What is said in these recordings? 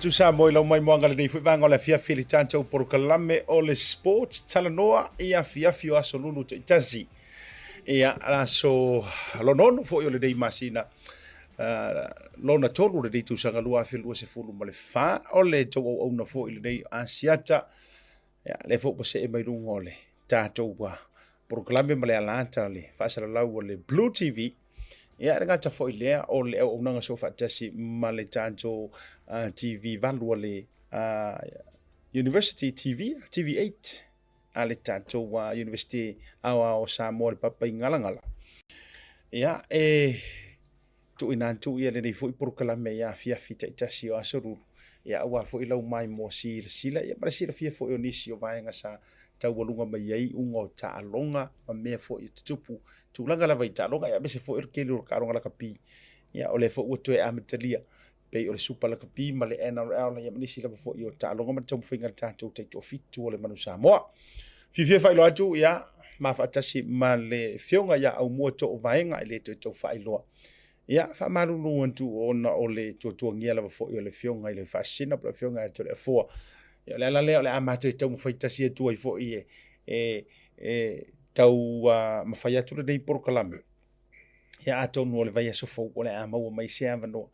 atu Samoa i lau maimoaga lenei foi vaega o le afiafi i le tatou polokalame o le Sports Talanoa i afiafi o aso Lulu taitasi. Ia, aso lona 6 foi o lenei masina, lona 3 o lenei tausaga 2024, o le tou auauna foi i lenei Asiata. Ia, lea foi ua see mai luga o le tatou polokalame ma le alata le faasalalau o le Blue TV. Ia, le gata foi lea o le auaunaga soofaatasi ma le tatou TV 8 a le University TV, TV8 a le tatou University Aoao o Samoa le papa i Galagala. Ia, e tuuina atu ia lenei foi polokalame i afiafi taitasi o aso Lulu, ia aua foi lau maimoa silasila ia ma le silafia foi o nisi o vaega sa taualuga mai ai iuga o taaloga ma mea foi e tutupu tulaga lava i taaloga, ia aemaise foi o le tele o taaloga lakapi. Ia o lea foi ua toe amatalia pei o le Super Lakapi ma le NRL ia ma nisi lava foi o taaloga ma le taumafaiga a le tatou taitoafitu o le Manu Samoa. Fiafia faailoa atu, ia, ma faatasi ma le Afioga ia Aumua Toovaega e le toe tau faailoa. Ia, faamalulu atu ona o le tuatuagia lava foi o le Afioga i le Faasisina po o le Afioga ia Toleafoa. Ia, o le ala lea o le a matou taumafai tasi atu ai foi e tau mafai atu lenei polokalame. Ia atonu o le vaiaso fou o le a maua mai se avanoa.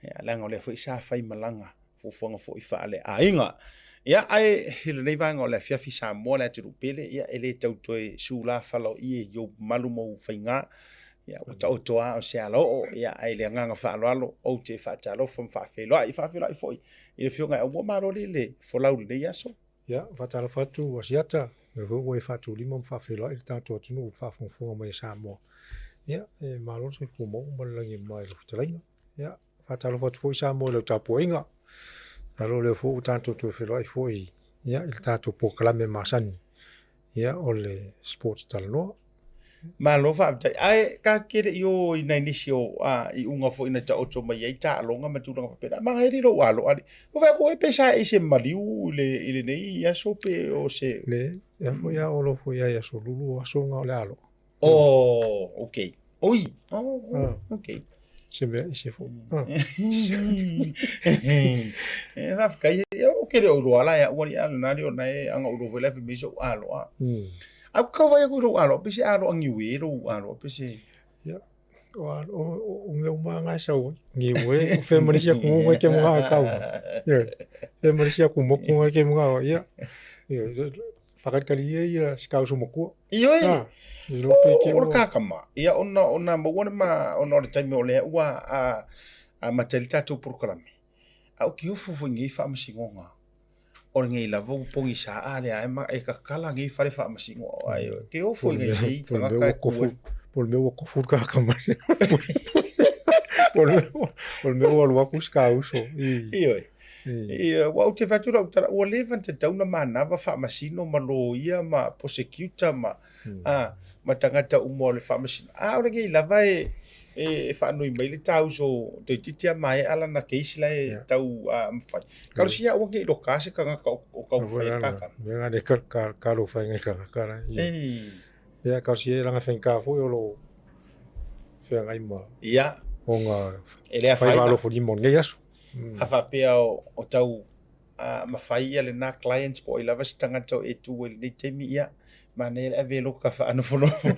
Ia, leaga o lea foi sa fai malaga, fuafuaga foi faaleaiga. Ia, ae i lenei vaega o le afiafi Samoa le atunuu pele, ia e le tau toe sula fala o ie i ou malu ma ou faiga. Ia, ua taoto lava o se alaoo, ia, ae i le agaga faaaloalo, ou te faatalofa ma faafeiloai, faafeiloai foi i le Afioga ia Aumua. Malo alii le folau i lenei aso. Ia, faatalofa atu Asiata, o lea foi ua e faatulima ma faafeiloai le tatou atunuu i le faafogafoga mai a Samoa. Ia, e malo le soifua maua ma le lagi e mama i lau fetalaiga. Ia, faatalofa atu foi Samoa i lau tapuaiga. Masalo o lea foi ua tatou toe feiloai foi ia, i le tatou polokalame masani, ia, o le Sports Talanoa. Malo faafetai. Ae ka kele i o i nai nisi o a, iuga foi na taoto mai ai taaloga ma tulaga faapena. Magaeli lou alo ali. Ua fai atu e pe sa e se maliu i le i lenei aso pe o se. Le, ia foi a olo foi ai aso lulu o aso nga o le alo. Oh, okay. Oi, oh, oh, okay. Se mea ese foi. E faafetai, o ke le o iloa la ia ua li a lena li ona e anga ulo foi la fi mai so'u aloa. A ku kau vai aku i lou aloa, pe se aloa niue lou aloa, pe se. Ia, o o o ngeu ma ngai sau niue, o fe manisi aku ngai ke mga kau. Ia, fe manisi aku moku ngai ke mga ia. Ia, whakalikali ia ia se kauso makua. Ioe, Ah, i lo pe ke o le kakama. Ia ona ona maua le ma ona o le taimi o lea ua a a mata i le tatou polokalame. A o ke ofo foi nei faamasinoga. O lenei lava ua pogisa a lea e ma e kakala nei fale faamasino ai ke ofo i nei sei Po le mea ua kofu, po le mea ua kofu le kakama. Po le po le mea ua alu atu se kauso. I. Ioe. Ia, ua ou te fai atu lau tala, ua leva ona tatau ona manava faamasino ma loia ma prosecutor ma, a, ma tagata uma o le faamasino. A o lenei lava e, e faanoi mai le tauso toeitiiti a maea lana case la e tau mafai. Talosia aua ne i loka se tagata o taumafai e kakama. Mea nga le ka ka lo fai ngai kangaka la. Ia talosia e langa faigata foi o lo feagai ma Ia. ona E le afaina. Faiva alofolima o lenei aso. A faapea o tau mafai ia lena clients po o ai lava se tagata o e tu ai i lenei taimi, ia, manaia le ave e loka faanofonofo.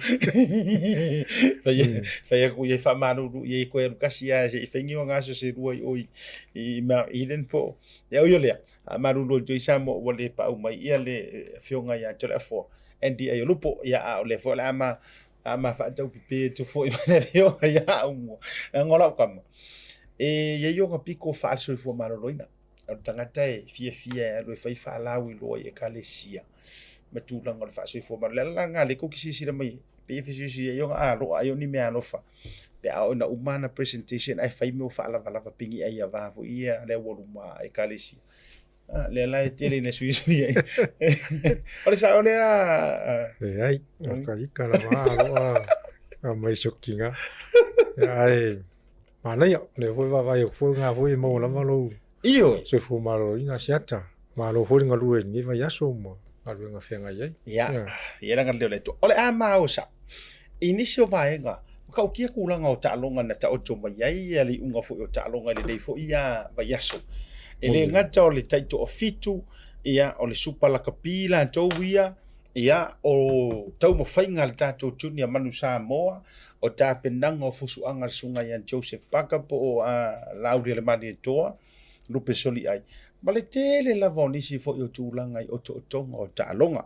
Fai atu i ai faamalulu i ai koe alu kasi lava se i fai ni ona aso se lua i o i Mount Eden po o. Ia ui o lea, faamalulu atu ai Samoa ua le paau mai ia le Afioga ia Toleafoa Andy Aiolupo, ia a o lea foi o le a ma A ma faataupepe atu foi ma le afioga ia Aumua. Leaga o lau tama, e i ai ona pito faale-soifua maloloina. O le tagata e fiafia e alu e fai faalauiloa i ekalesia ma tulaga o le faasoifua maloloina. O le ala lena o lea tou te silasila mai ai, pei e fesuisui ai ona aloa ai o ni meaalofa pe a oo ina uma ana presentation ae fai mea o faalavalava pei ni ai ava foi ia le aualuma a ekalesia. Ah, lea la e tele ina suisui ai. O le sao lea? Leai, o ka ika lava aloa a mai sokiga. Ae manaia, o lea foi vaavaai atu foi ngā foi e maua lava lou Ioe. soifua maloloina Asiata. Malo foi le galue i lenei vaiaso ma galuega feagai ai. Ia, ia le agalelei o le Atua. O le a ma o sao i nisi o vaega, matautia tulaga o taaloga na taoto mai ai le iuga foi o taaloga i lenei foi vaiaso. E le gata o le taitoafitu, ia, o le Supa Lakapi latou ia, ia, o taumafaiga a le tatou Junior Manu Samoa, o tapenaga o fusuaga a le Susuga ia Joseph Parker po o Laaulialemalietoa, Lupe Soliai, ma le tele lava o nisi foi o tulaga i otootoga o taaloga.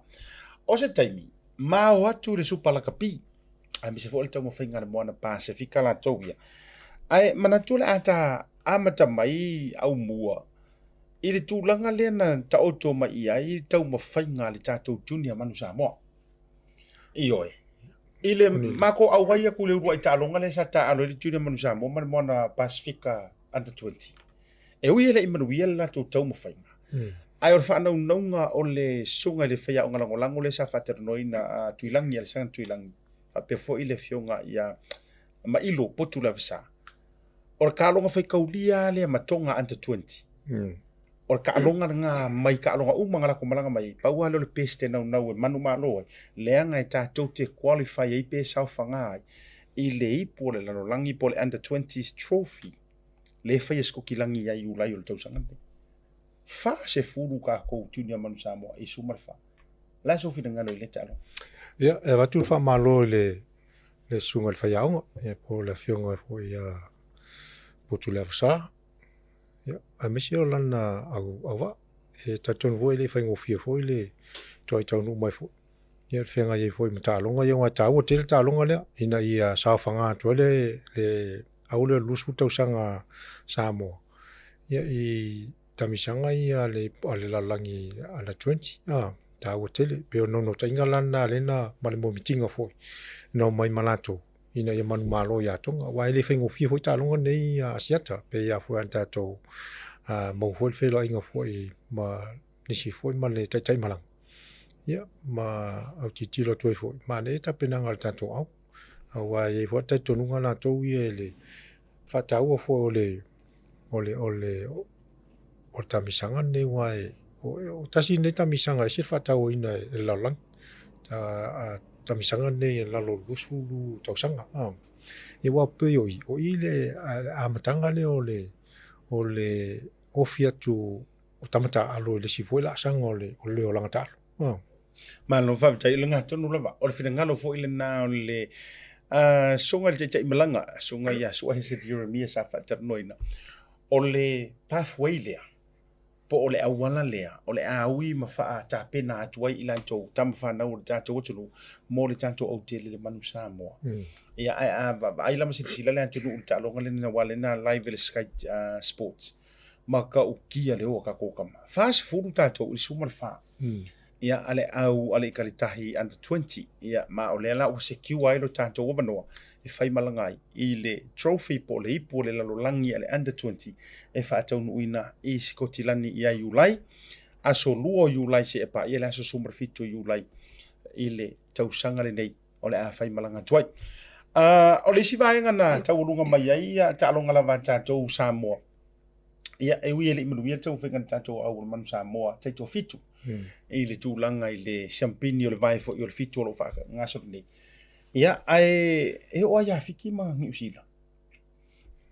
O se taimi, ma o atu i le Supa Lakapi, aemaise foi o le taumafaiga a le Moana Pasefika latou ia. Ae manatu o le a ta amata mai aumua i le tulaga lea na taoto mai i ai taumafaiga a le tatou Junior Manu Samoa. Ioe. I le matou auai atu i le uluai taaloga lea sa taaalo ai le Junior Manu Samoa ma le Moana Pasefika Under 20. E ui e le i manuia le latou taumafaiga, ae o le faanaunauga o le susuga i le faiaoga lagolago lea sa faatalanoaina a Tuilagi, Alexander Tuilagi, faapea foi le afioga ia Mailo Potu Lavesa, o le taaloga faitaulia lava lea ma Tonga Under 20. O le taaloga lena mai taaloga uma na latou malaga mai ai, pau lava lea o le best e naunau e manumalo ai, leaga e tatou te qualify ai pe saofaga ai i le ipu o le lalolagi po o le Under 20s Trophy lea e faia e Sikotilagi ia Iulai o le tausaga lenei. 40 tatou Junior Manu Samoa i 14. O le a sou finagalo i lea taaloga? Ia, e avatu le faamalo i le le susuga i le faiaoga, ia, po o le afioga foi ia Potuleavasa, ia, aemaise o lana au, auvaa. E talitonu foi e le i faigofie foi le toai taunuu mai foi. Ia, le feagai ai foi ma taaloga ia, aua e taua tele taaloga lea, ina ia saofaga atu ai le, le au lea o le 20 tausaga Samoa, ia, i tamisaga ia a le, a le lalolagi under 20, a, taua tele. Pei o le naunautaiga la lena lea na, ma le momitiga foi na omai ma latou ina ia manumalo ia Tonga, aua e le faigofie foi taaloga nei a Asiata, pei lava foi ona tatou maua foi le feiloaiga foi ma nisi foi ma le taitaimalaga, ia, ma autilotilo atu ai foi, manaia tapenaga a le tatou au, aua e i ai foi le talitonuga latou ia i le faataua foi o le o le o le o le taamisaga lenei aua e o tasi lenei taamisaga e ese le faatauaina e le lalolagi. A taamisaga lenei i lalo o le 20 tausaga. Ia aua pei o i, o i le amataga lea o le o le ofi atu o tama taaalo i le isi foi laasaga o le o le olaga taaalo. Malo faafetai, o lena tonu lava. O le finagalo foi lena o le susuga i le Taitaimalaga, susuga ia Sua Hesed Ieremia sa faatalanoaina, o le pathway lea, po o le auala lea o le a ui ma faatapena atu ai i latou tama fanau o le tatou atunuu mo le tatou autele le Manu Samoa. Ia, ae a vaavaai la ma silasila le atunuu i le taaloga lena aua lea na live e le Sky Sports, matautia le o a tatou tama. 40 tatou i le 14. Ia, a le au a le Ikalitahi under 20. Ia, ma o lea la ua secure ai lo tatou avanoa e fai malaga ai i le trophy po o le ipu o le lalolagi a le under 20 e faataunuuina i Sikotilani ia Iulai, aso 2 o Iulai seia paia le aso 17 o Iulai i le tausaga lenei o le a fai malaga atu ai. O le isi vaega na taualuga mai ai ia taaloga lava a tatou Samoa, ia, e ui e le i manuia le taumafaiga a le tatou au o le Manu Samoa taitoafitu i le tulaga i le siampini o le vae foi o le fitu o lo o faagasolo nei. Ia, ae e oo lava ia Fiti ma Niu Sila.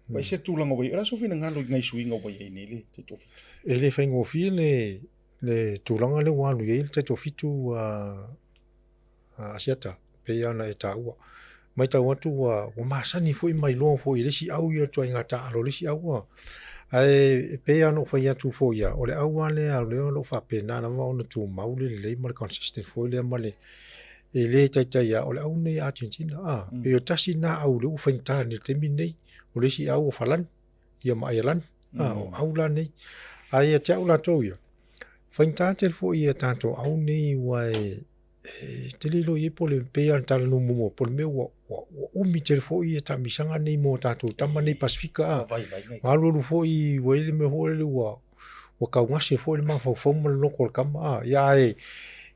Ua ese le tulaga ua i ai. O le a sou finagalo i nai suiga ua i ai nei le taitoafitu? E le faigofie le le tulaga lea ua alu i ai le taitoafitu a Asiata, pei lava ona e taua. Matau atu ua masani foi ma iloa foi i le isi au ia ituaiga taaalo a le isi au. Ae pei lava ona ou fai atu foi lava, o le au lava lea o lea o lo o faapena lava ona tumau le lelei ma le consistent foi lea ma le e le taitai lava, o le au lenei a Argentina. Pei o le tasi lena au lea ua faigata nei i le taimi lenei. O le isi au o Falani ia ma Aialani. O au la nei. Ae ia te au latou ia, faigata tele foi ia tatou au nei aua e e te le iloa i ai po o le pei lava ona talanoa muamua, po o le mea ua, ua, ua umi tele foi ia taamisaga nei mo tatou tama nei Pasifika. A. Ua alualu foi, ua i ai le mea foi lele ua, ua taugase foi le mafaufau ma le loto o le tama. A. Ia ae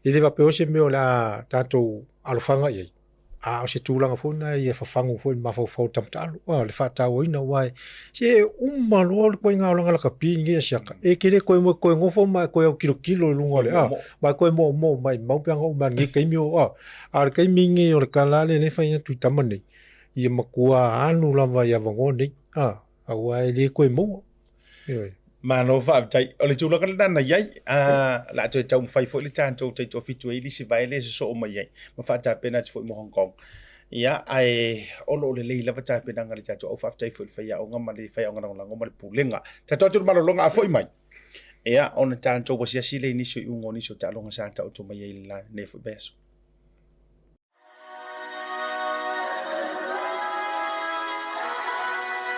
e le faapea o se mea o le a tatou alofaga i ai, a o se tulaga foi lena ia fafagu foi i le mafaufau o le tama taalo, a, le faatauaina, aua se e uma loa le ituaiga olaga lakapi lenei Asiata, e te le toe toe nofo ma e toe autilotilo i luga o le, a, ma e toe moomoo maimau pe ana oo mai lenei taimi o, a, a o le taimi lenei o le tala lava lea e fai atu i tama nei, ia matua alu lava i avanoa nei, a, aua e le toe maua. Ioe. Malo faafetai. O le tulaga lena na i ai, o le a toe taumafai foi le tatou taitoafitu e i ai le isi vae lea e sosoo mai ai ma faatapena atu foi mo Hong Kong. Ia, ae o lo o lelei lava tapenaga a le tatou au faafetai foi i le faiaoga ma le faiaoga lagolago ma le pulega. Tatou atu i le malologa a foi mai, ia, ona tatou asiasi lea i nisi o iuga o nisi o taaloga sa taoto mai ai i lenei foi vaiaso.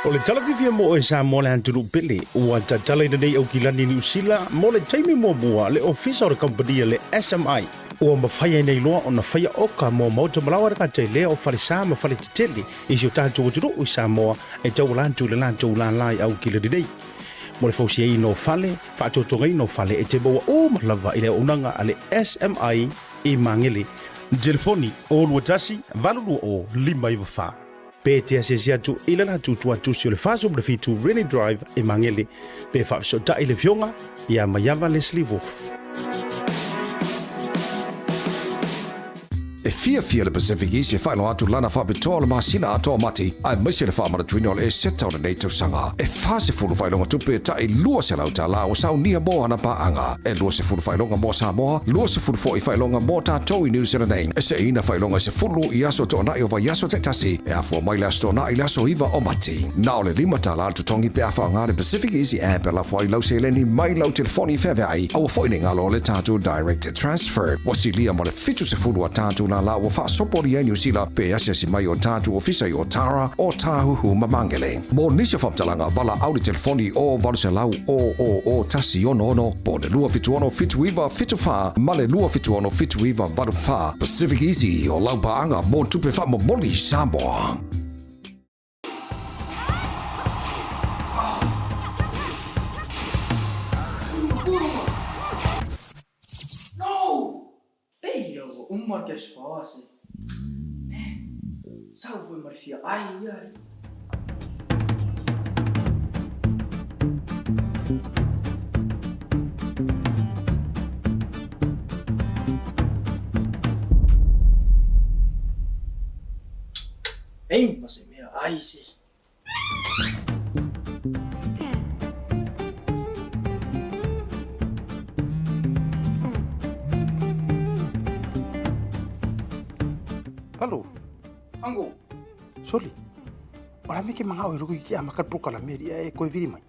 O le tala fiafia mo oe Samoa le atunuu pele, ua tatalaina nei Aukilani Niu Sila mo le taimi muamua le ofisa o le kamupani a le SMI. Ua mafai ai nei loa ona faia oka mo maota malaoa le gata i lea o falesa ma faletetele i si o tatou atunuu i Samoa e tauala atu i le latou lālā i Aukilani nei. Mo le fausiaina o fale, faatotogaina o fale e te maua uma lava i le auaunaga a le SMI i Magele. Telefoni, 021 820 594. Pe te asiasi atu i le latou tuatusi o le 47 Rennie Drive i Magele, pe faafesootai le Afioga ia Maiava Leslie Wolfe. E fiafia le Pacific East e faailoa atu lana faapitoa o le masina atoa o Mati, aemaise le faamanatuina o le Eseta o lenei tausaga. E 40 faailoga tupe e tai $200 ua saunia mo ana paaga. E 20 faailoga mo Samoa, 20 foi faailoga mo tatou i New Zealand nei. E seina faailoga e 10 i aso toonai o vaiaso taitasi, e afua mai le aso Toonai i le aso 9 o Mati. Na o le $5 le totogi pe a faaaoga le Pacific Easy App e lafo ai lau seleni mai lau telefoni feaveai. Aua foi ne i galo le tatou Direct Transfer. Ua silia ma le 70 a tatou lālā ua faasopolia i Niu Sila pe asiasi mai o tatou ofisa i Otara, Ōtāhuhu ma Māngere. Mo nisi o faamatalaga, valaau le telefoni o 800 000 166 po o le 276 79 74 ma le 276 79 84. Pacific Easy o lau paaga mo tupe faamomoli Samoa. No! Pei ia ua uma le cash power se. Man, sau foi ma le fia ai ia e. Ei ma se mea ai se. Hello. Ango. Soli. Ola me ke manga o ruku ki ama ka prokalame ria e koe viri mai.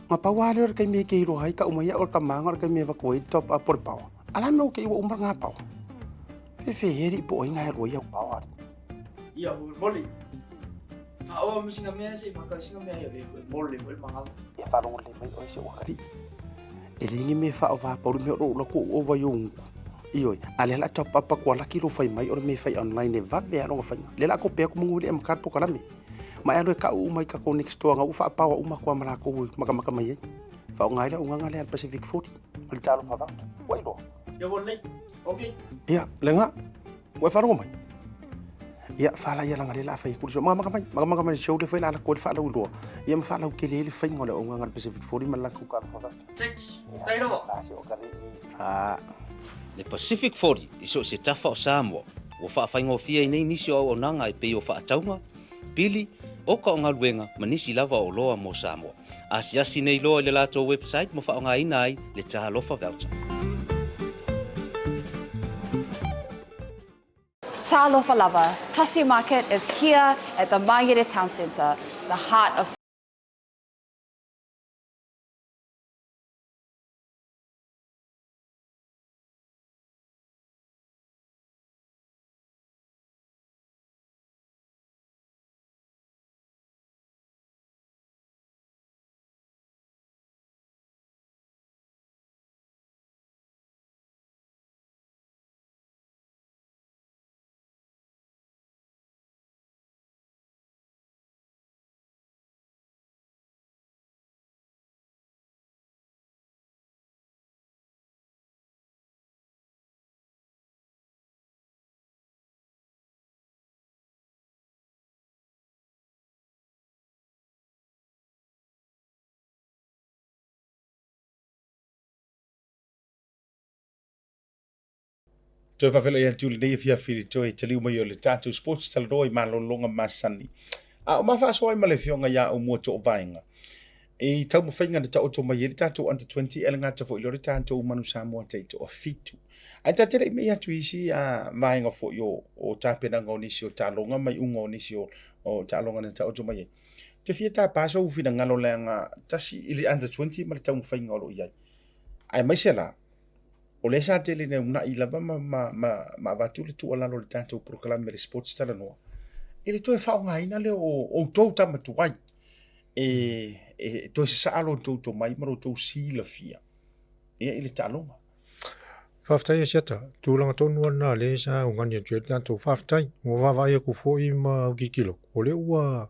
Nga pau a lea o le taimi e ke iloa ai ka uma ia o le tamaga o le taimi e avatu ai top up o le paoa. A la mea o ke ua uma ngā paoa. Fefe he ri po ai ngā rua ia paoa ari. Ia hui moli. Whaoa mo sina mea se whakau sina mea ia le hui moli hui mangala. Ia whalongo le mai oe se wakari. E le ngi me wha o wha pauru me o la ku o vai o ngu. Ioi, a le la top up kua laki lo fai mai o le me fai online e vave a longa fai. Le la ko pea ko mungu le am card po kalame. Ma e alo e ka'u uma i ka ko next door nga u whaapawa uma kua ma lākou i makamaka mai ai. Whaonga ai la unganga lea le Pacific 40 ma le talofa vauta. Ua iloa. Ia ua lelei. Ok. Ia, le nga. Ua e faalogo mai. Ia, whala ia langa le la whai kuri so. Makamaka mai, makamaka mai le show le whai la ala koe le whaalau iloa. Ia ma whaalau kele ai le whainga o le unganga le Pacific 40 ma le lakou ka alofa vauta. Six. Faafetai lava. La se o ka le i. Le Pacific 40 i so o se tafa o Samoa, ua faafaigofie ai nei nisi o auaunaga e pei o faatauga, pili, oka o galuega ma nisi lava o oloa mo Samoa. Asiasi nei loa i le latou website ma faaaogaina ai le Talofa Voucher. Talofa lava, Tasi Market is here at the Mangere Town Centre, the heart of Toe faafeiloai atu i lenei afiafi i le toe taliu mai o le tatou Sports Talanoa i malologa masani. A o ma faasoa ai ma le afioga ia Aumua Toovaega i taumafaiga na taoto mai ai le tatou Under 20 e le gata foi lea o le tatou Manu Samoa taitoafitu. Ae ta te le i mei atu i isi vaega foi o, o tapenaga o nisi o taaloga ma iuga o nisi o, o taaloga na taoto mai ai. Te fia tapa sou finagalo leaga tasi i le Under 20 ma le taumafaiga o lo o i ai. Aemaise la, o lea sa tele ina uunai lava ma, ma, ma, ma avatu le tuualalo i le tatou polokalame le Sports Talanoa, i le toe faaaogaina lea o outou tama tuai e, e toe sasaa lo outou tomai ma lo outou silafia ia i le taaloga. Faafetai Asiata, tulaga tonu lava lena lea sa ugani atu ai le tatou faafetai. Ua vaavaai atu foi ma tilotilo, o lea ua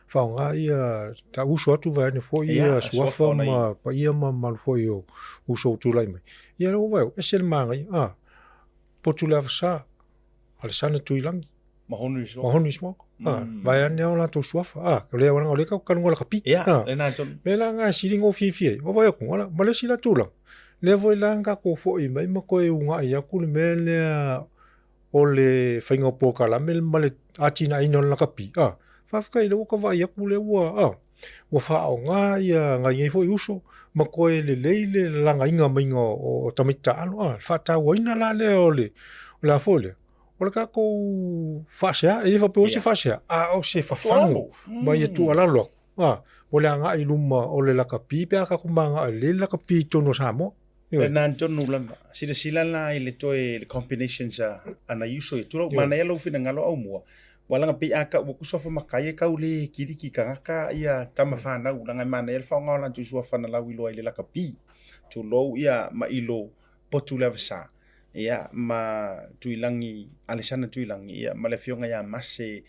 faaaoga ia ta uso atu vaeane foi ia suafa ma paia ma mamalu foi o uso ua tulai mai. Ia lea ua vaai atu, ese le manaia, a, potu le avasa, Alesana Tuilagi, Mahonu Ismoka, a, vaeane lava o latou suafa, a, o lea o lea tatou talanoa lakapi, a, mea la na e sili ona ou fiafia ai, ua vaai atu, ma le isi la tulaga, lea foi la na tatou foi mai ma toe uunai atu le mea lea o le faiga o polokalame ma le atinaeina o le lakapi, a, faafetai o lea ua ta vaai atu lea ua, a, ua faaaoga ia nai nei foi uso ma toe lelei le lalagaina maiga o tamaiti taalo, a, le faatauaina la lea o le, o le a foi lea, o le tatou faasea, e le faapea o se faasea, a o se fafagu ma ia tuualalo atu, a, mo le agai i luma o le lakapi pe a tatou maga'i lelei le lakapi i totonu o Samoa. Lena tonu lava. Silasila la i le toe le combinations a, a nai uso ia. Tulou, manaia lou finagalo Aumua. Ua laga pei a tau atu suafa matai e tau le kiliki tagata ia tama fanau. Leaga e manaia le faaaoga o latou suafa na lauiloa i le lakapi. Tulou ia Mailo Potu Leavasa ia ma Tuilagi, Alesana Tuilagi ia ma le afioga ia Mase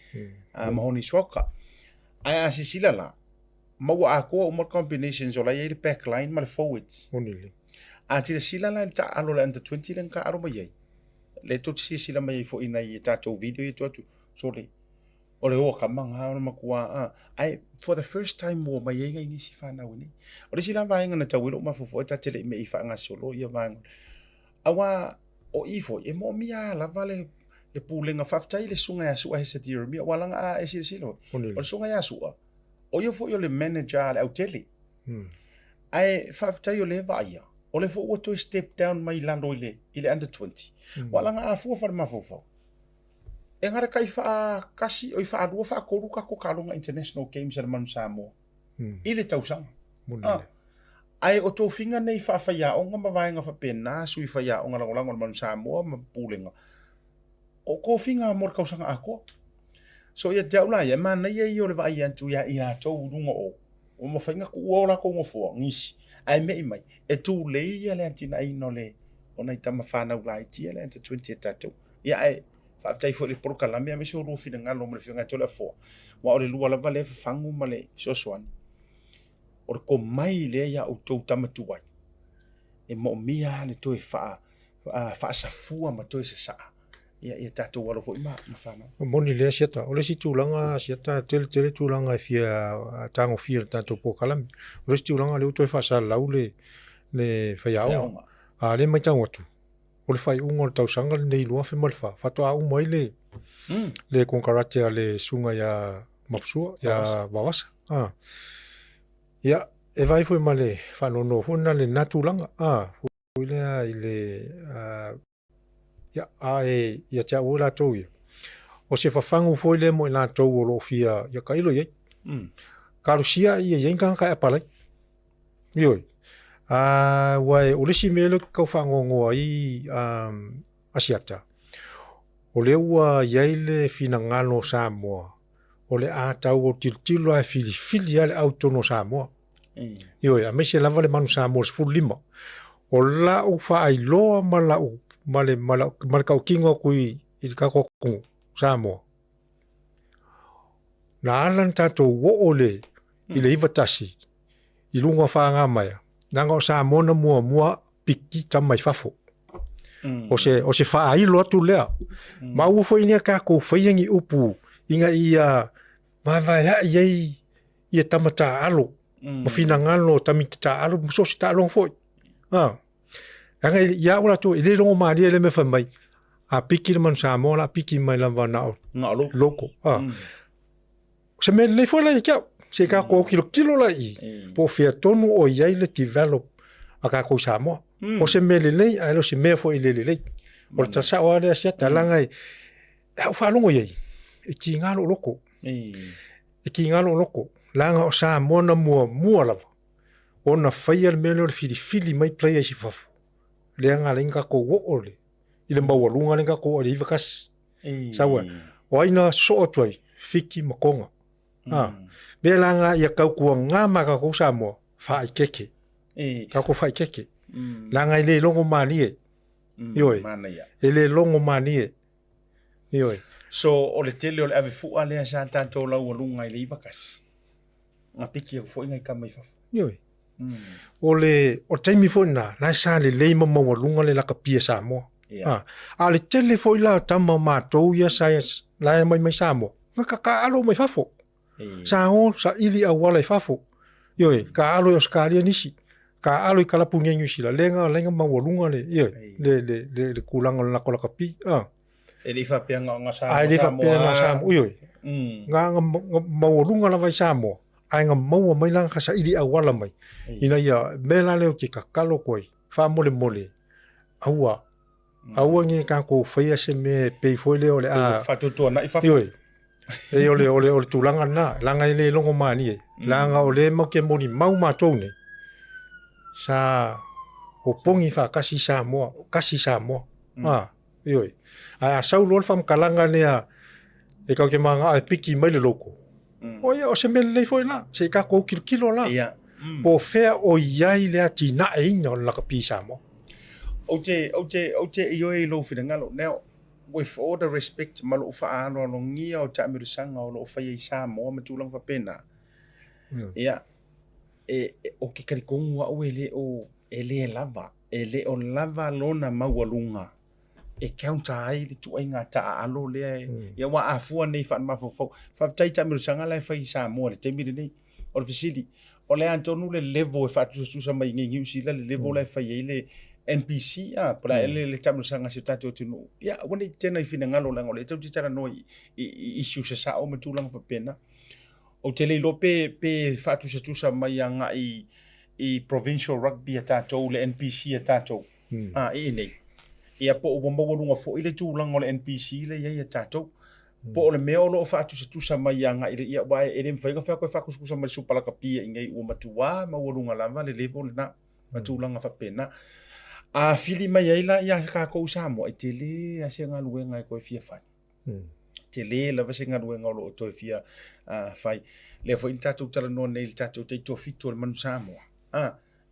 Mahoni Suaoka. Ae a silasila la, maua atoa uma combinations o la e i ai le back line ma le forwards. A silasila la i le taaalo o le under 20 lea na taaalo mai ai, lea tou te silasila mai ai foi i nai a tatou video ia e tuu atu, sole, o le oa kama na o le matua, a, ae for the first time ua omai ai nai nisi fanau i inei. O le isi la vaega na tau ai lou mafaufau ta te le i mei faagasolo ia vaega, aua o i foi, e moomia lava le le pulega. Faafetai i le susuga ia Sua Hesed Ieremia, aua leaga a e silasila foi, o le susuga ia Sua, o ia foi o le manager a le autele. Ae faafetai o lea e vaaia, o lea foi ua toe step down mai lalo i le, i le under 20. Ua laga a fua fale-mafaufau, e gata tai faatasi, oi faalua, faatolu tatou taaloga international games a le Manu Samoa i le tausaga. Ah. Ae o tofiga nei faafaiaoga ma vaega faapena, sui faiaoga lagolago a le Manu Samoa ma Pulega, o tofiga mo le tausaga atoa. So ia te au la ia, e manaia ia o le vaai atu ia i latou i luga o ua mafai ona tuua o latou nofoa, nisi, ae me'i mai, e tulei ia le atinaeina o le o nai tama fanau laiti ia le under 20 a tatou. Ia ae faafetai foi i le polokalame aemaise o lua finagalo ma le Afioga ia Toleafoa, aua o le lua lava lea e fafagu ma le fesoasoani, o le tomai lea ia outou tama tuai, e moomia lava le toe faa, faasafua ma toe sasaa ia, ia tatou alo foi ma, ma fanau. E moni lea Siata. O le isi tulaga Siata, e tele tele tulaga e fia tagofia e le tatou polokalame. O le isi tulaga lea ua toe faasalalau le, le faiaoga. A o lea e matau atu, o le faaiuga o le tausaga lenei 2004, faatoa uma ai le, mm. le konekarate a le susuga ia Mapusua, ia Vavasa. Ah. Ia, e vaai foi ma le faanoanoa foi na lena tulaga. Ah, foi lea i le uh, ia, a e ia te au latou ia. O se fafagu foi lea mo i latou o lo o fia ia tailo i ai. Mm. Talosia ia i ai ni tagata e apalai. Ioe. A, aua o le isi mea lea ou te tau faanoanoa ai um, Asiata, o lea ua i ai le finagalo o Samoa, o le a tau o tilotilo lava e filifili lava le au i totonu o Samoa. Ioe, aemaise lava le manu Samoa 15. O lau faailoa ma lau ma le ma lau ma le tautino atu i, i le tatou atunuu Samoa, na ala ona tatou oo le i le 91 i luga o Fagamaea, leaga o Samoa na muamua piki tama i fafo. Mm. O se, o se faailo atu lea. Mm. Ma aua foi nei tatou faia ni upu ina ia vaevaea'i ai ia tama taaalo mm. ma finagalo o tamiti taaalo ma so o se taaloga foi. Ah. Leaga ia au latou e le logomalie le mea fai mai. A piki le Manu Samoa o le a piki mai lava na o Na o loko. loko. A. O se mea lelei foi la ia te au. Se i tatou autilo la i i, po o fea tonu o i ai le develop a tatou i Samoa. O se mea lelei ae le o se mea foi e le lelei. O le tala sao lava lea Asiata, leaga e a ou faalogo i ai, e tiga lou loto. E tiga lou loto, leaga o Samoa na muamua lava ona faia le mea lea o le filifili mai players i fafo, lea na ala ai ona tatou oo i le maualuga lea na tatou oo ai i le 91. Sau ai, o ai na sosoo atu ai? Fiti ma Toga. A, mea la na ia tautuaga ma tatou Samoa, faaeteete. Tatou faaeteete. Leaga e le logo malie. Ioe. E le logo malie. Ioe. So, o le tele o le ave fua lea sa tatou laualuga i le 91. Na piki atu foi nai tama i fafo. Ioe. O le, o le taimi foi lena, la e sa lelei ma maualuga le lakapi a Samoa. Yeah. A, a o le tele foi la o tama o matou ia sa, la e aumai mai Samoa, na taaalo mai fafo. Sa o saili auala i fafo. Ioe, taaalo i Ausetalia nisi, taaalo i Kalapunia i Niu Sila, lea na ala ai ona maualuga le, ioe, le, le, le, le tulaga o le latou lakapi. A. E le i faapea na o Samoa. Ae le i faapea na o Samoa, ioe. Na, na maualuga lava i Samoa, ae na maua mai la ka saili auala mai, ina ia, mea la lea ou te tatalo atu ai, faamolemole, aua, Aua ne i tatou faia se mea e pei foi lea o le a... Faatuatuanai fafo. Ioe. E o le, o le, o le tulaga lena, leaga e le logo malie. Leaga o lea matou te molimau matou nei, sa opogi faatasi Samoa, kasi Samoa. A, ioe. Ae a sau loa le faamatalaga lea e tatou te manao e piki mai le logo, o ia, o se mea lelei foi la, se i tatou tilotilo la. Ia. Po o fea o i ai le atinaeina o le lakapi i Samoa. Ou te, ou te, ou te ioe i lou finagalo. Now, with all the respect ma lou faaaloalogia o taamilosaga o lo o faia i Samoa ma tulaga faapena, ia, e, e, ou te talitonu au e le o, e le lava, e le o lava lona maualuga e counter ai le ituaiga taaalo lea e, ia aua a fua nei faamafaufau. Faafetai i taamilosaga la e fai i Samoa i le taimi lenei. O le fesili, o le a tonu le level e faatusatusa mai i Niu Sila le level la e fai ai le NPC a, po o le a ea le taamilosaga a si o tatou atunuu. Ia, aua ne i tetena i finagalo leaga o lea tatou te talanoa i, i, i issues sasao ma tulaga faapena. Ou te le iloa pe, pe faatusatusa mai agai i provincial rugby a tatou, le NPC a tatou. A, i inei. Ia po ua maualuga foi le tulaga o le NPC lea e i ai ia tatou. Po o le mea o lo o faatusatusa mai agai i le, ia aua e le mafai ona fai atu e faatusatusa mai le Supa Lakapi i inei ua matua maualuga lava le level lena ma tulaga faapena. A fili mai ai la ia tatou i Samoa, e tele lava se galuega e toe fia fai. Tele lava se galuega o lo o toe fia fai. Lea foi na tatou talanoa nei i le tatou taitoafitu o le Manu Samoa.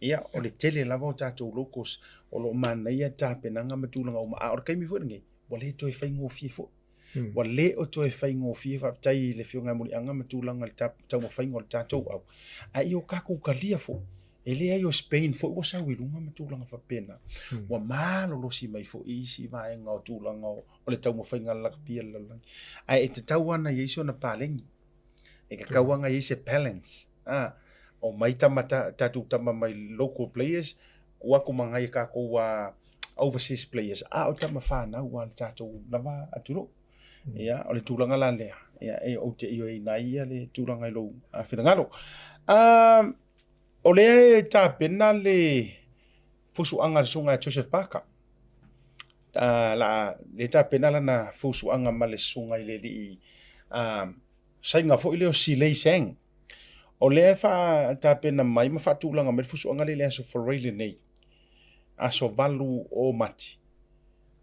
Ia, o le tele lava o tatou locals o lo o manaia tapenaga ma tulaga uma, a o le taimi foi lenei, ua le toe faigofie foi. Ua le o toe faigofie, faafetai i le Afioga ia Muliaga ma tulaga i le taumafaiga o le tatou au. A ia o tatou talia foi, e leai o Spain foi ua sau i luga ma tulaga faapena. Ua malolosi mai foi isi vaega o tulaga o le taumafaiga a le lakapi a le lalolagi. Ae e tatau lava ona i ai sona paleni. E tatau lava ona i ai se balance. A, omai tama, tatou tama mai local players, tuu atu ma nai a tatou overseas players, a o tama fanau a le tatou lava atunuu. Ia, o le tulaga la lea, ia, e, ou te ioeina ai ia le tulaga i lou finagalo. O lea e tapena le fusuaga a le susuga ia Joseph Parker. La, lea e tapena lana fusuaga ma le susuga i le alii Saina foi lea o Silei Sang. O lea e faatapena mai ma faatulaga mai le fusuaga lea i le Aso Faraile lenei, aso 8 o Mati,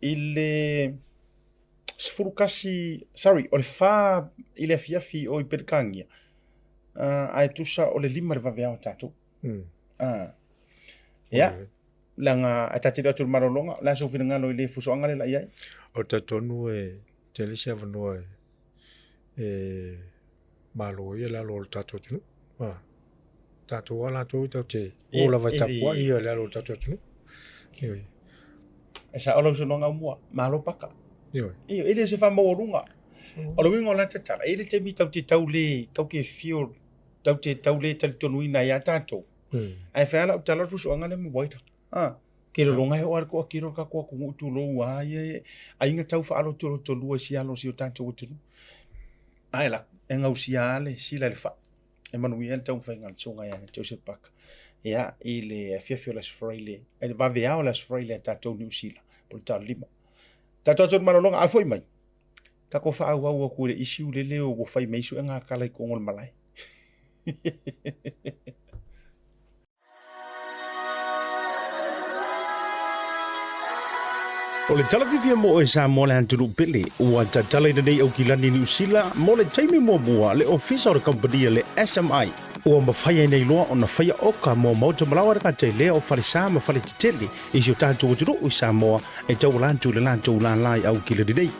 i le 11, sorry, o le 4 i le afiafi o i Peretania, ae tusa o le 5 i le vaveao a tatou. Ia, leaga ae ta te le atu i le malologa, o le a sou finagalo i le fusuaga lea la i ai? Ou te talitonu e tele se avanoa e malo ai le alo o le tatou atunuu. A, tatou lava latou tatou te o lava e tapuai ia le alo o le tatou atunuu. Ioe. E sao lau saunoaga aumua, malo paka. Ioe. Ioe, e le o se faamaualuga. O le uiga o la tatala, e i ai le taimi tatou te tau le, tatou te feel, tatou te tau le talitonuina ai lava tatou. Ae fai lava lau tala o le fusuaga lea ma Waida. A. Kilologa e oo lava le toatino o le tatou atunuu tulou a ia e aiga tau faalotolotolua i si alo o si o tatou atunuu. Ae la, e gausia lava le sila i le fai e manuia ai le taumafaiga a le Susuga ia Joseph Parker. Ia, i le afiafi o le Aso Faraile, i le vaveao o le Aso Faraile a tatou Niu Sila, po o le Taulima. Tatou atu i le malologa, a foi mai, tatou faaauau atu i le issue lele ua fai mai suega a tala i totonu o le malae. O le tala fiafia mo oe Samoa le atunuu pele, ua tatala i lenei Aukilani Niu Sila mo le taimi muamua le ofisa o le kamupani a le SMI. Ua mafai ai nei loa ona faia oka mo maota malaoa le gata i lea o falesa ma faletetele i si o tatou atunuu i Samoa e tauala atu i le latou lālā i Aukilani nei.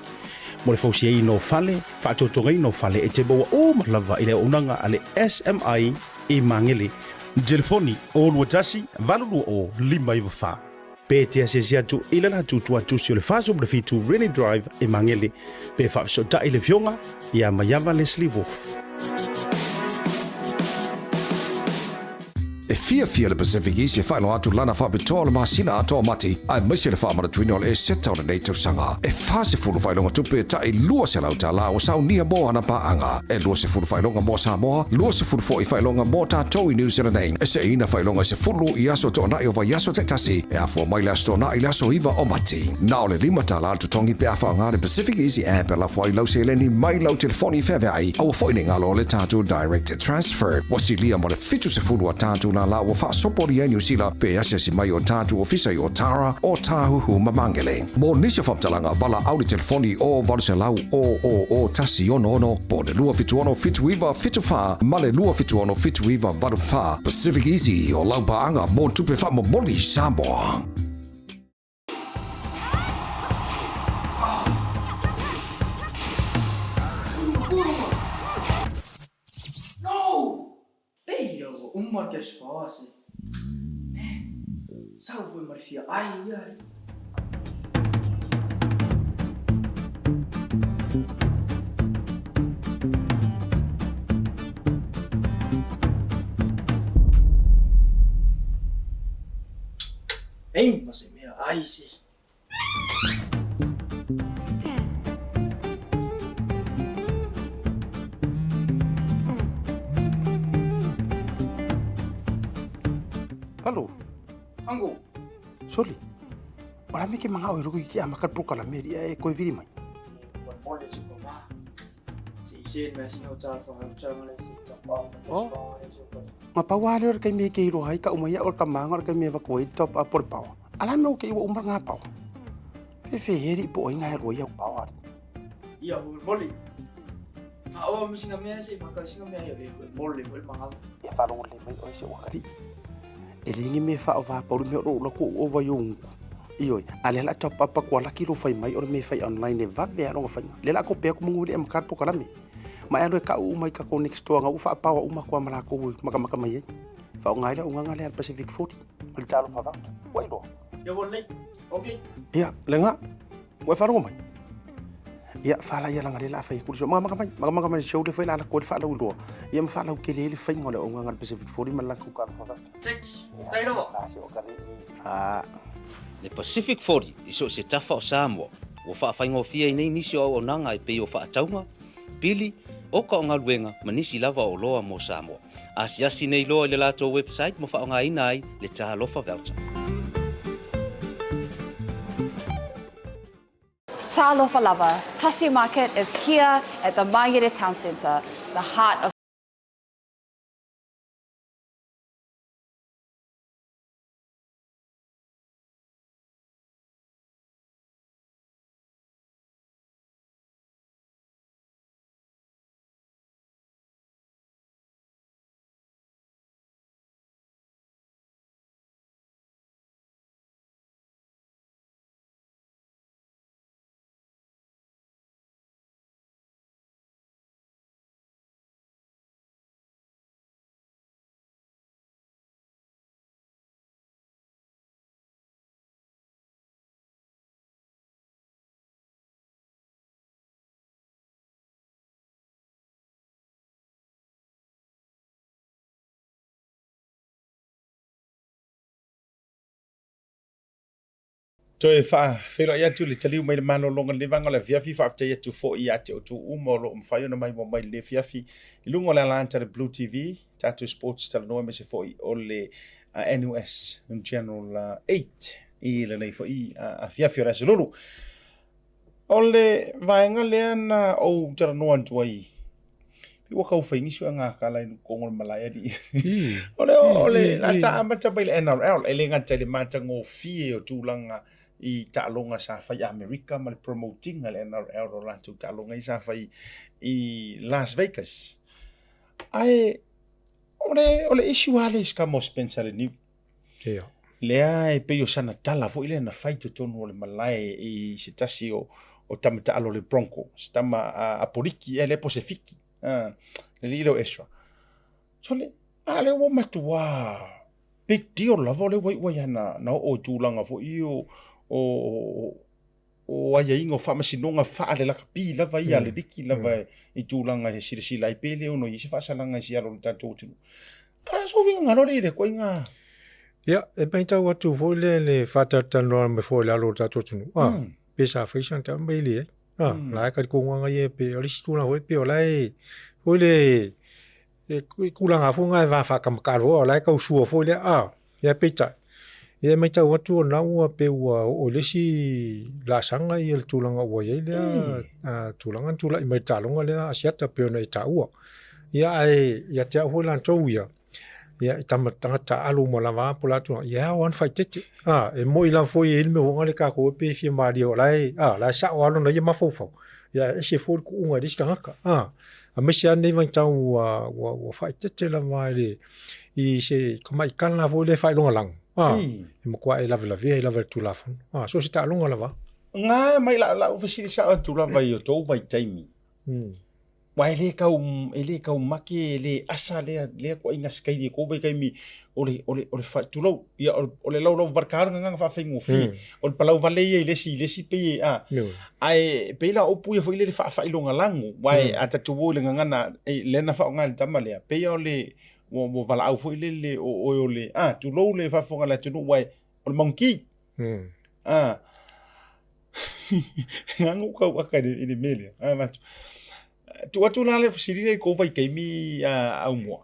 Mo le fausiaina o fale, faatotogaina o fale e te maua uma lava i le auaunaga a le SMI i Magele. Telefoni, 021 820 594. Pe te asiasi atu i le latou tuatusi o le 47 Rennie Drive i Magele, pe faafesootai i le Afioga ia Maiava Leslie Wolfe. E fiafia le Pacific East e faailoa atu lana faapitoa o le masina atoa o Mati, aemaise le faamanatuina o le Eseta o lenei tausaga. E 40 faailoga tupe ta'i $200 ua saunia mo ana paaga. E 20 faailoga mo Samoa, 20 foi faailoga mo tatou i New Zealand nei. E seeina faailoga e 10 i aso toonai o vaiaso taitasi, e afua mai le aso Toonai i le aso 9 o Mati. Na o le $5 le totogi pe a faaaoga le Pacific Easy App e lafo ai lau seleni mai lau telefoni feaveai. Aua foi ne i galo le tatou Direct Transfer. Ua silia ma le 70 a tatou lālā ua faasopolia i Niu Sila pe asiasi mai o tatou ofisa i Otara, Ōtāhuhu ma Māngere. Mo nisi o faamatalaga, valaau le telefoni o 800 000 166 po o le 276 79 74 ma le 276 79 84. Pacific Easy, o lau paaga mo tupe faamomoli Samoa. No! Pei ia ua uma le cash power se. Man, sau foi ma le fia ai ia. Ei, ma se mea ai se. Alo. Ango. Soli. O la me ke manga o ruku ki a maka pro kala me ria e koe viri mai. Ma pau lava lea o le taimi e ke iloa ai ka uma ia o le tamaga o le taimi e avatu ai le top up o le power. A la mea ua kei ua uma ngā power. Fefe he ri po ai ngā rua ia power. Ia ho moli. Whaoa mi singa mea se whakau singa mea ia e moli ho manga. Ia whalongo le mai oi se wakari. E le ngi me wha o wha pauru me o ro ko o vai ungu. Ioe, a le la top up ko ala ki ro fai mai o le me fai online e vave a longa fai. Le la ko pe ko mungu le am kar po kalame. Ma e alu e ka'u uma i ka ko next door nga u faapaoa uma koa ma lakou e makamaka mai ai. Faaaoga ai le augaga lea a le Pacific 40 ma le talofa vata. Ua iloa. Ia ua lelei. Ok. Ia, le ga, ua e faalogo mai? Ia, fala ia laga lea la a fai aku le show. Makamaka mai, makamaka mai le show lea foi la alako ai le faalauiloa. Ia ma faalautele ai le faiga o le augaga a le Pacific 40 ma le latou talofa vata. Check. Faafetai lava. La se o ka le i. Le Pacific 40 i so o se tafa o Samoa, ua faafaigofie ai nei nisi o auaunaga e pei o faatauga, pili, oka o galuega ma nisi lava o oloa mo Samoa. Asiasi nei loa i le latou website ma faaaogaina ai le Talofa Voucher. Talofa lava, Tasi Market is here at the Mangere Town Centre, the heart of Toe faafeiloai atu le taliu mai le malologa i lenei vaega o le afiafi. Faafetai atu foi ia te outou uma o lo o mafai ona maimoa mai i lenei afiafi i luga o le alaata le Blue TV, tatou Sports Talanoa aemaise foi o le NUS General 8 i lenei foi afiafi o le Aso Lulu. O le vaega lea na ou talanoa atu ai, pei ua tau fai nisi o gakala i totonu o le malae alii. O le o le la ta amata mai le NRL e le gata i le matagofie o tulaga i taaloga sa fai i Amerika ma le promote ina le NRL o latou taaloga ia sa fai i Las Vegas. Ae o le o le issue lava lea i si tama o Spencer Leniu. Ia. Lea e pei o sana tala foi lea na fai i totonu o le malae i se tasi o, o tama taalo o le Bronco, se tama a, Apoliki ea lea po o se Fiki, a, le alii lea o Ezra. Sole, a lea ua matuā big deal lava o lea ua iu ai lava na oo i tulaga foi ia o, o, o aiaiga o faamasinoga faalelakapi lava ia a le liki lava i tulaga e silasila ai pe le ono i ai se faasalaga i se alo o le tatou atunuu. A so finagalo le i le koiga. Ia, e matau atu foi lea le faatalatalanoa mai foi i lalo o le tatou atunuu, a, pe sa fai sana tala mai leai. A, la e talitonu lava ia pe o le isi tulaga foi pe o la e foi le e tulaga foi na e va faatamatalo foi, o la e tau sua foi lea, a, ia peitai, ia e matau atu o lena ua pei ua oo i le isi laasaga ia le tulaga ua i ai lea tulaga na tulai mai i le taaloga lea Asiata pei ona e taua. Ia ae ia te au foi latou ia, ia e tama tagata taaalo uma lava a po o le a tulaga, ia e ao lava ona faaeteete. A, e moni lava foi e i ai le mea foi lea tatou e pei e fia malie o la e, a, o la e sao lava lona ia mafaufau, ia e ese foi le tuuga i le isi tagata. A, aemaise lava lenei vaitau ua, ua, ua faaeteete lava i le, i se tamai tala foi lea faailogalanu, a, e matua e lavelavea ai lava i le Tulafono. A, so o se taaloga lava. Nga mai lau, lau fesili sao atu lava i o tou vaitaimi. Aua e le tau, e le tau make, e le asa lea, lea ituaiga sikaili e tou vaitaimi o le, o le, o le fa, tulou, ia o le, o le laulau valeka le gagana faafaigofie. O le palau vale ia i le isi, i le isi pei e, a. Ae pei la o upu ia foi lele faafailogalago, aua a tatou o i le gagana lea na faaaoga e le tama lea, pei lava o le, ua, ua valaau foi lele o oe o le, a, tulou le faafofoga a le atunuu, aua o le monkey. A. Gagana ua tau aka i le mea lea. A, avatu. Tuu atu la le fesili lea i kou vaitaimi aumua.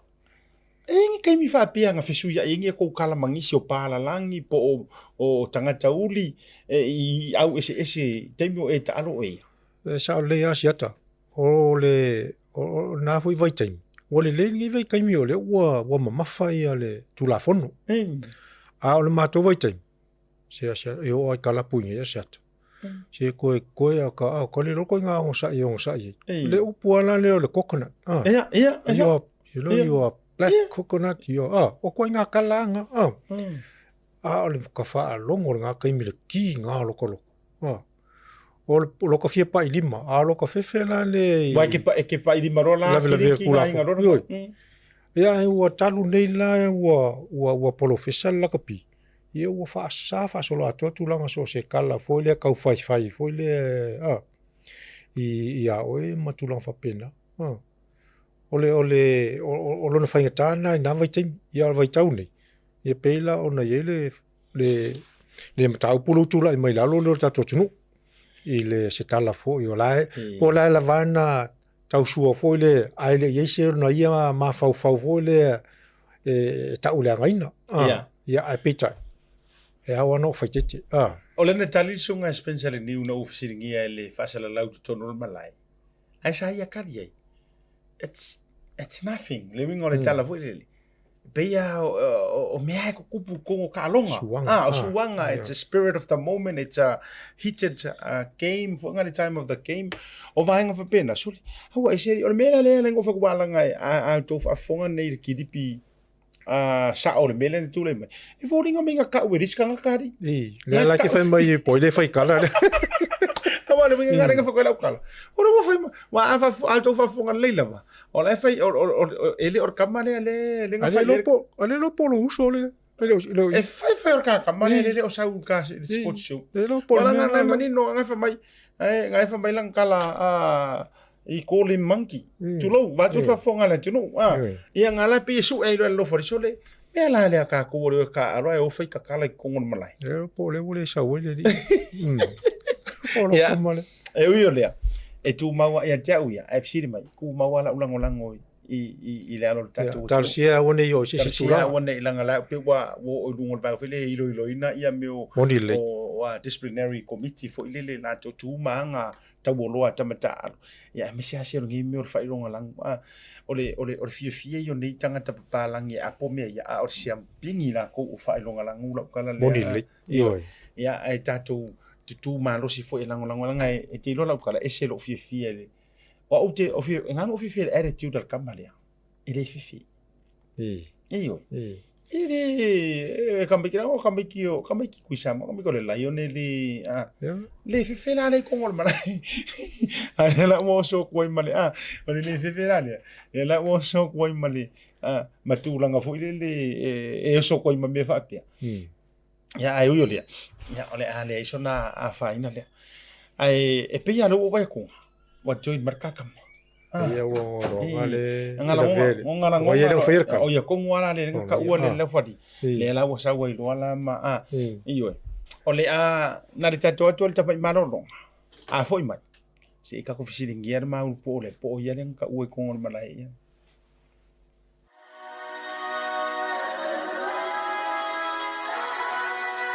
E i ai ni taimi faapea na fesuiai ai ni a kou kala ma nisi o palalagi po o, o tagata uli e, i au eseese i taimi o e taalo oe ia? E sao lelei lava Siata, o le, o lena foi vaitaimi, ua lelei lenei vaitaimi o lea ua, ua mamafa ia le Tulafono. A o le matou vaitaimi, se asia, e oo lava i kalapu i nei Asiata. Se koe koe a ka ao ka le loko i ngā onosai e onosai ai. Le upu lava la lea o le coconut. Ah. Ia, ia, You are, you know, you are black coconut, you are, ah, o koe ngā kala anga, ah. A o le ka whaalongo le ngā kaimi le ki ngā lokoloko. Ah. O le o loka fia pai lima, a loka fefe la le... Wai ke pa, e ke pai lima roa la, Lave lave ki ngā inga roa. Ioi. Ia, e ua talu nei la, ua, ua, ua polofesa le lakapi. Ia ua faasa faasolo atoa tulaga so o se kala foi lea tau faifai foi lea a i iā oe ma tulaga faapena. A o le o le o lona faigata lena i na vaitaimi. Ia o le vaitau nei, ia pei la ona i ai le le le mataupu lea ua tulai mai lalo lea o le tatou atunuu i le se tala foi o la e po o la e lava na tausua foi lea ae le i ai se ona ia mafaufau foi lea e tauleagaina. Ia. Ia, ae peitai, e ao lava ona ou faitete. Ah. O lea na tali le susuga a Spencer Leniu na ua fesiligia e le faasalalau i totonu o le malae, ae sa ia tali ai, It's, it's nothing, le uiga o le tala foi lele. Pei lava o mea e tutupu i totonu o taaloga. Suaga. Ah, o suaga, it's a spirit of the moment, it's a heated game, foi the time of the game. O vaega faapena, sole, aua e se, o le mea la lea na ou fai atu alaga a outou faafofoga nei i le kilipi sao o le mea lea na tulai mai. E foliga mai na tau e le isi tagata alii. I, lea la ke fai mai e poi le fai kala lea. Aua le uiga mm. fai lau kala. O le ua fai wa a fa a tou faafofoga lelei lava. O la e fai o, o, o, e le o le kama lea le le nga fai. Ale lopo, ale lopo lo uso le. E fai fai o le kakama lea le o sau ka sport show. Le lopo. Wala nga ngai manino ngai fa mai ai ngai fa mai lang kala a i call him monkey. Tulou, va tu faafofoga le atunuu. Ah, ia nga la pe su e lo lo fo sole. Mea la lea kākou o le oe kāʻalo ae o fai kakala i kogo o le malae. E po o lea ua le sau ai le alii. O lo Ia. kuma lea. E ui o lea, e tumau lava ia te au ia, ae fesili mai, tumau lava lau lagolago i, i, i le alo o le tatou atunuu. Talosia aua ne i oo i se isi Talosia tulaga. aua ne i leaga la pei ua ua oo i luga o le vaega foi lea e iloiloina ia mea o, Moni lelei. o, o disciplinary committee foi lele latou tu ma aga taualoa a tama taaalo. Ia aemaise lava se o lenei mea o le faailoga lagu. A, o le, o le, o le fiafia ia o nei tagata papalagi e apo mea ia, a o le siamupini lakou o faailoga lagu lau tala lea. Moni lelei. Ioe. Ia, ae tatou tutū malosi foi e lagolago, leaga e te iloa lau tala, ese lou fiafia i le, o au te, o fia, e gagau fiafia i le attitude a le tama lea, e le fefe. Ioe. E le, e tamaiti la, o tamaiti o, tamaiti Tuisamoa, tamaiti o le Lion e le, a, le fefe la lea i totonu o le malae. A lea la ua oso atu ai ma le, a, o le le fefe la lea, lea la ua oso atu ai ma le, a, ma tulaga foi lele e oso atu ai ma mea faapea. Ia, ae ui o lea, ia, o le a leai sona afaina lea. Ae e pei lava o lea ua ou vaai atu, ua join mai le kakama. Ah. Ia ua ngaloga le Ua ia le faia le kama. O ia tonu lava la le taua le laufali. Lea la ua sau ai loa la ma a. Ioe. O le a na le tatou atu o le tamai malologa. A foi mai. Se i tatou fesiligia le maulu po o le po o ia lea na taua i totonu o le malae ia.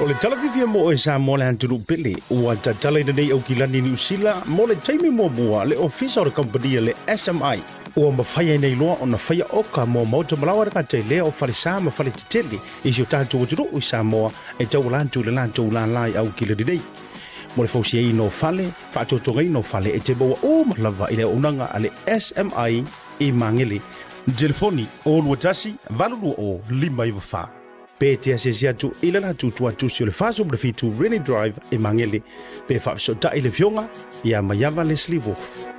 O le tala fiafia mo oe Samoa le atunuu pele, ua tatala i lenei Aukilani Niu Sila mo le taimi muamua le ofisa o le kamupani a le SMI. Ua mafai ai nei loa ona faia oka mo maota malaoa le gata i lea o falesa ma faletetele i si o tatou atunuu i Samoa e tauala atu i le latou lālā i Aukilani nei. Mo le fausiaina o fale, faatotogaina o fale e te maua uma lava i le auaunaga a le SMI i Magele. Telefoni, 021 820 594. Pe te asiasi atu i le latou tuatusi o le 47 Rennie Drive i Magele, pe faafesootai i le Afioga ia Maiava Leslie Wolfe.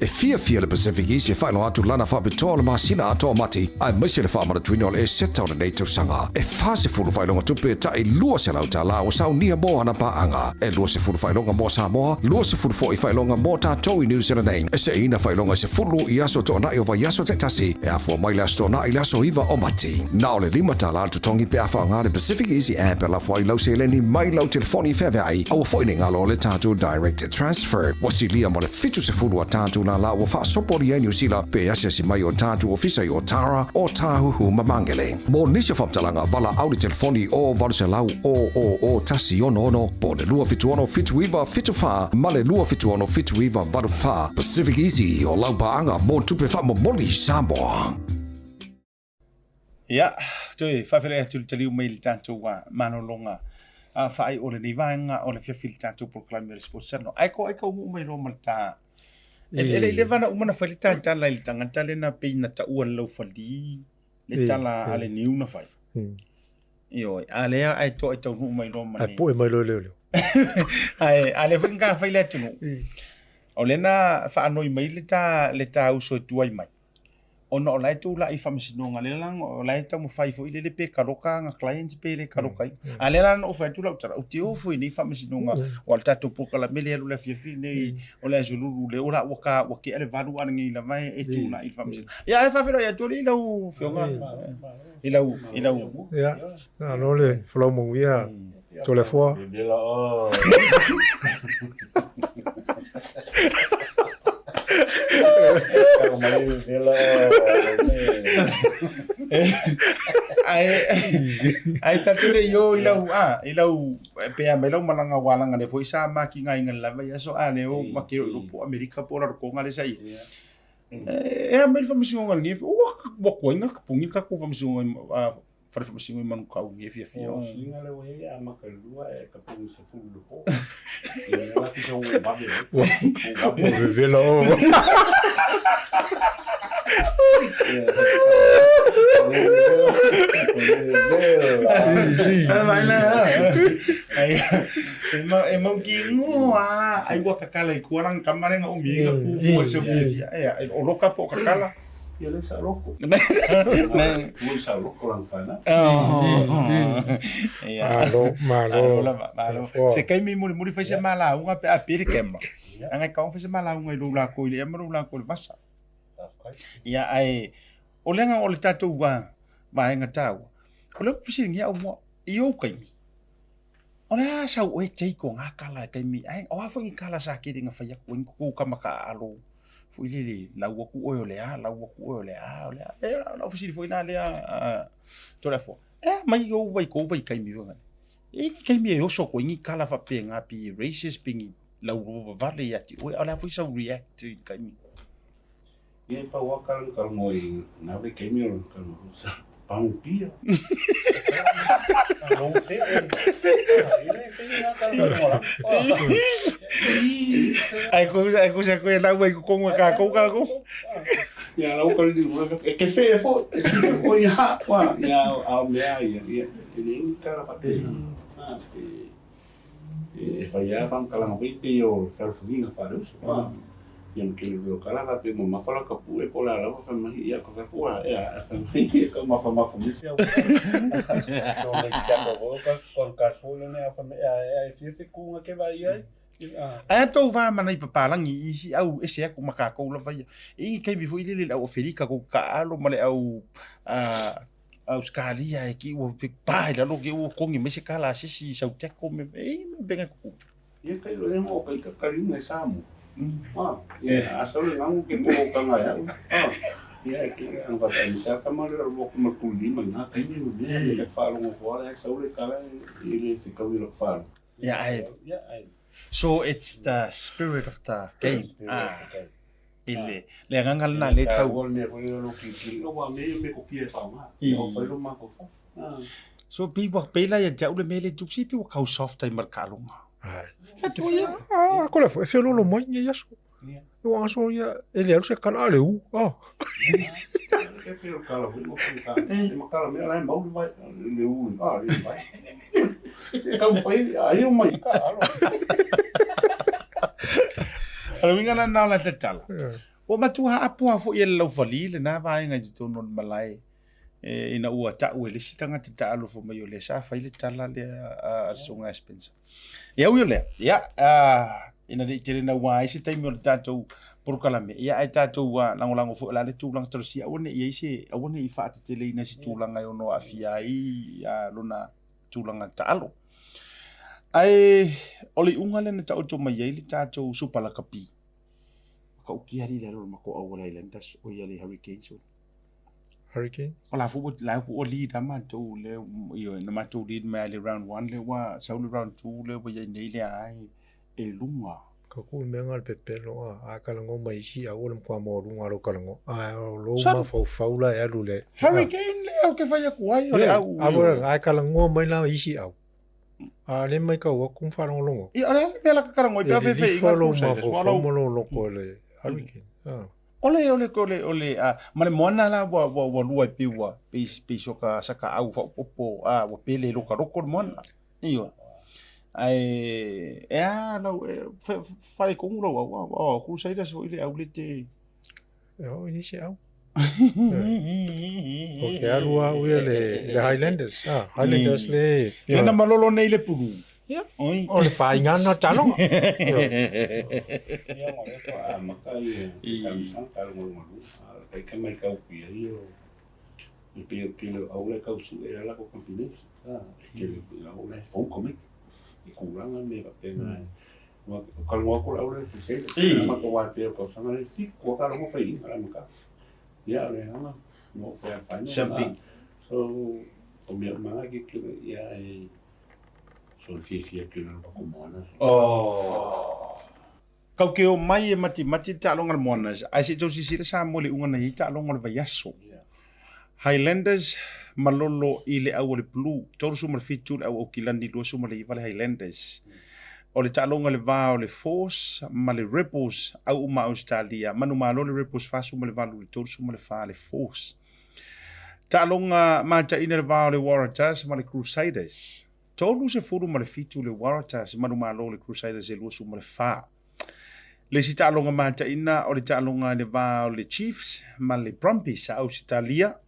E fiafia le Pacific East e faailoa atu lana faapitoa o le masina atoa o Mati, aemaise le faamanatuina o le Eseta o lenei tausaga. E 40 faailoga tupe ta'i $200 ua saunia mo ana paaga. E 20 faailoga mo Samoa, 20 foi faailoga mo tatou i New Zealand nei. E seʻiina faailoga e 10 i aso toonai o vaiaso taitasi, e afua mai le aso Toonai i le aso 9 o Mati. Na o le $5 le totogi pe a faaaoga le Pacific Easy App e lafo ai lau seleni mai lau telefoni feaveai, aua foi ne i galo le tatou Direct Transfer. Ua silia ma le 70 a tatou lālā ua faasopolia i Niu Sila pe asiasi mai o tatou ofisa i Otara, Ōtāhuhu ma Māngere. Mo nisi o faamatalaga, valaau le telefoni o 800 000 166 po o le 276 79 74 ma le 276 79 84. Pacific Easy, o lau paaga mo tupe faamomoli Samoa. Ia, toe faafeiloai atu i le taliu mai i le tatou malologa faaiu o lenei vaega o le afiafi i le tatou polokalame o le Sports Channel. Ae ko ai taunuu mai loa ma le ta. E le i leva ona uma ona fai le ta tala i le tagata lena pei na taua le laufali le tala a le niu na fai. Ioe, a lea ae toa i taunuu mai loa ma le... Ae poe mai loa le leo. Ae, a lea foi na fai le atunuu. O lea na faanoi mai le ta, le ta uso e tuai mai. Ona o la e tulai i faamasinoga, lea la o la e taumafai foi lele pe kaloka ana clients pe le kalokaina. A lea la na ou fai atu lau tala, ou te o foi i nei faamasinoga, aua o le tatou polokalame lea e alu i le afiafi lenei o le Aso Lulu lea ua ua ka ua tea le 8 a lenei lava e tulai i le faamasinoga. Ia ae faafeiloai atu alii i lau afioga i lau i lau Ia, malo le folau manuia Toleafoa. Ae tatou le i o i lau a i lau pe a mai lau malaga ua laga lea foi sa maki gainga lava i aso a lea o make o i po Amerika po o Rarotonga lea sa i ai. E a mai le faamasinoga lenei ua ua tuai na tapuni le tatou faamasinoga fale faamasino i Manukau i fiafia. O suiga lea ua i ai a maka i le lua e tapuni 10 i le po. Ia lea la pisa ua vave ai. Ua vevela o. E mau ki ngoa ai ua kakala i kualang kamare nga umi nga ku ku se fiafia. O loka po kakala. Ia le sa loko. Ua sa loko lang whana. Malo, malo. Malo, malo. Se kaimi muri muri fai se malauga pe a pere kema. Anga ka fai se malauga i lou lako i le ema lou lako i le vasa. Ia, ae o le agaga o le tatou vaega taua, o lea ua fesiligia au mua, i ou taimi, o le a sau oe take o ngā kala e taimi, ae o a foi ni kala sa kele na fai atu ai ni kou tama taaalo foi lele, lau atu oe o le a, lau atu oe o le a, o le a. Ia, o lau fesili foi la lea, Toleafoa, e a mai ou vai kou vaitaimi foi nale? E i ai ni taimi e oso atu ai ni kala faapena pe racist pe ni lau vavale ia te oe, a o le a foi sau react i le taimi? Ia e pau a kala na talanoa i na vaitaimi o le talanoa foi sa pound pia. Lou fe. Ai ko ai ko sa ko e lau ai ko kongo ka ko ka ko. Ia lau ka ni e ke fe fo e ko ia wa ia a mea ia ia e le ni kala fa te. E fai lava faamatalaga foi pei o fealofaniga faale-uso. Ia ma kele o kala faapea mamafa la ka pue po o le a lava fai mai ia ka fai atu a ea ae fai mai ia ka mafamafa mai se au. So le tiako foi ka kon ka so le ne fai mai ea ea e fia fe ku nga ke vai ai. Ae a tou va ma nai papalagi i isi au ese atu ma kakou lava ia. E i taimi foi lele le au Aferika kou taaalo ma le au Ausekalia e ki ua pa i lalo ki ua kongi mai se kala a se isi i sau teko me e i me benga kuku. Ia kai lo emo o kai ka kaliunga e Samoa. Ah, ia a sau le ngagu ke po o kanga e au. Ah, ia e ke ang wata ni sa kama le ro ko ma kuli mai nga kai ni me me ka whalongo ko ala e sau le kala e le se kau i lo whalo. Yeah, I, Yeah, I, so it's the spirit of the game. spirit of Ah, the game. i le, le agaga lena le tau. Taua le mea foi lea lo kikili. O wa me me ko kia e whaonga. I. O whai lo mafaufa. Ah. So pei ua pei la ia te au le mea le tupu si pei ua kau soft ai ma le kaaloga. Ai. Fatu ia. Ah, ko le fo e feololo mai nei aso. Ia. Ua aso ia e le alu se kala a le u. Ah. E pei o kala foi mo ka. E makala mea la e mau le vai le u. Ah, le vai. Se kau whai ai o mai ka alo. O le uiga lena o la tatala. Yeah. Ua matua haapoa foi e le laufali lena vaega i totonu o le malae e, ina ua ta'u e le isi tagata taalofa mai o lea sa fai le tala lea a le Susuga ia Spencer. Ia ui o lea, ia, ina ne i tele naua ai se taimi o le tatou polokalame, ia ae tatou lagolago foi o le a le tulaga talosia, aua ne i ai se, aua ne i faateteleina se tulaga e ono aafia ai lona tulaga taalo. Ae o le iuga lea na taoto mai ai le tatou Supa Lakapi, Ka uki ali le alo ma ko au le Islanders o ia le Hurricanes o. Hurricanes? O la fu la fu o lead ama tou le io na ma tou lead mai le round 1 le wa sau le round 2 le wa ia nei le ai e lunga. Ka ku mea nga le pepelo a a kalago mai isi au o le matua maualuga o lou kalago ae o lou mafaufau la e alu le Hurricane le au ke fai atu ai o le au. Ae kalagoa mai la isi au. A le mai kau atu ma faalogologo. Ia, o le a le mea la ka kalagoa i pea E fefe i lilifa ngā lou Crusaders, ua mafaufau lou- ma lou loko i le Hurricane. Ah. O le, o le, o le, o le, a, ma le moana la ua, ua, ua lua i pei ua, pei, pei soka, saka au faaopoopo, a, ua pele i loka loko le moana. Ioe. Ae, e a lau, e, fa, faaletonu lau au, a, o Crusaders foi le au le te, E oo i nisi au. O ke alu au ia le, le Highlanders. Ah, Highlanders le... Le na malolo nei le pulu. Ia. Oi. O le whainga na taloga. Ia ma le fa a maka i tausaga taalogologo kai ka mai kau pia ia o i pei o kele au le kau suʻe ala ko confidence a kele au le fou ka mai i kulaga me faapena Ua talanoa atu le au lea i Crusaders. I. Ma ka wā pea o tausaga lea, fiku a ka logo faiaina la maka. Ia, o le agaga, no o fea final. Jumping. So, o mea uma lava ke kele, ia e, so le fiafia atu i lalo ko moana. Oh. Kau ke o mai e matimati le taaloga a le Moanas, ae se i tou silasila Samoa i le iuga na i ai taaloga o le vaiaso. Highlanders malolo i le au o le Blue, 37 le au Aukilani, 29 le Highlanders. O le taaloga i le va o le Force ma le Rebels, au uma a Ausetalia, manumalo le Rebels 48 i le 34 le Force. Taaloga mataina i le va o le Waratahs ma le Crusaders, 37 le Waratahs, manumalo le Crusaders e 24. Le isi taaloga mataina o le taaloga i le va o le Chiefs ma le Brumbies a Ausetalia.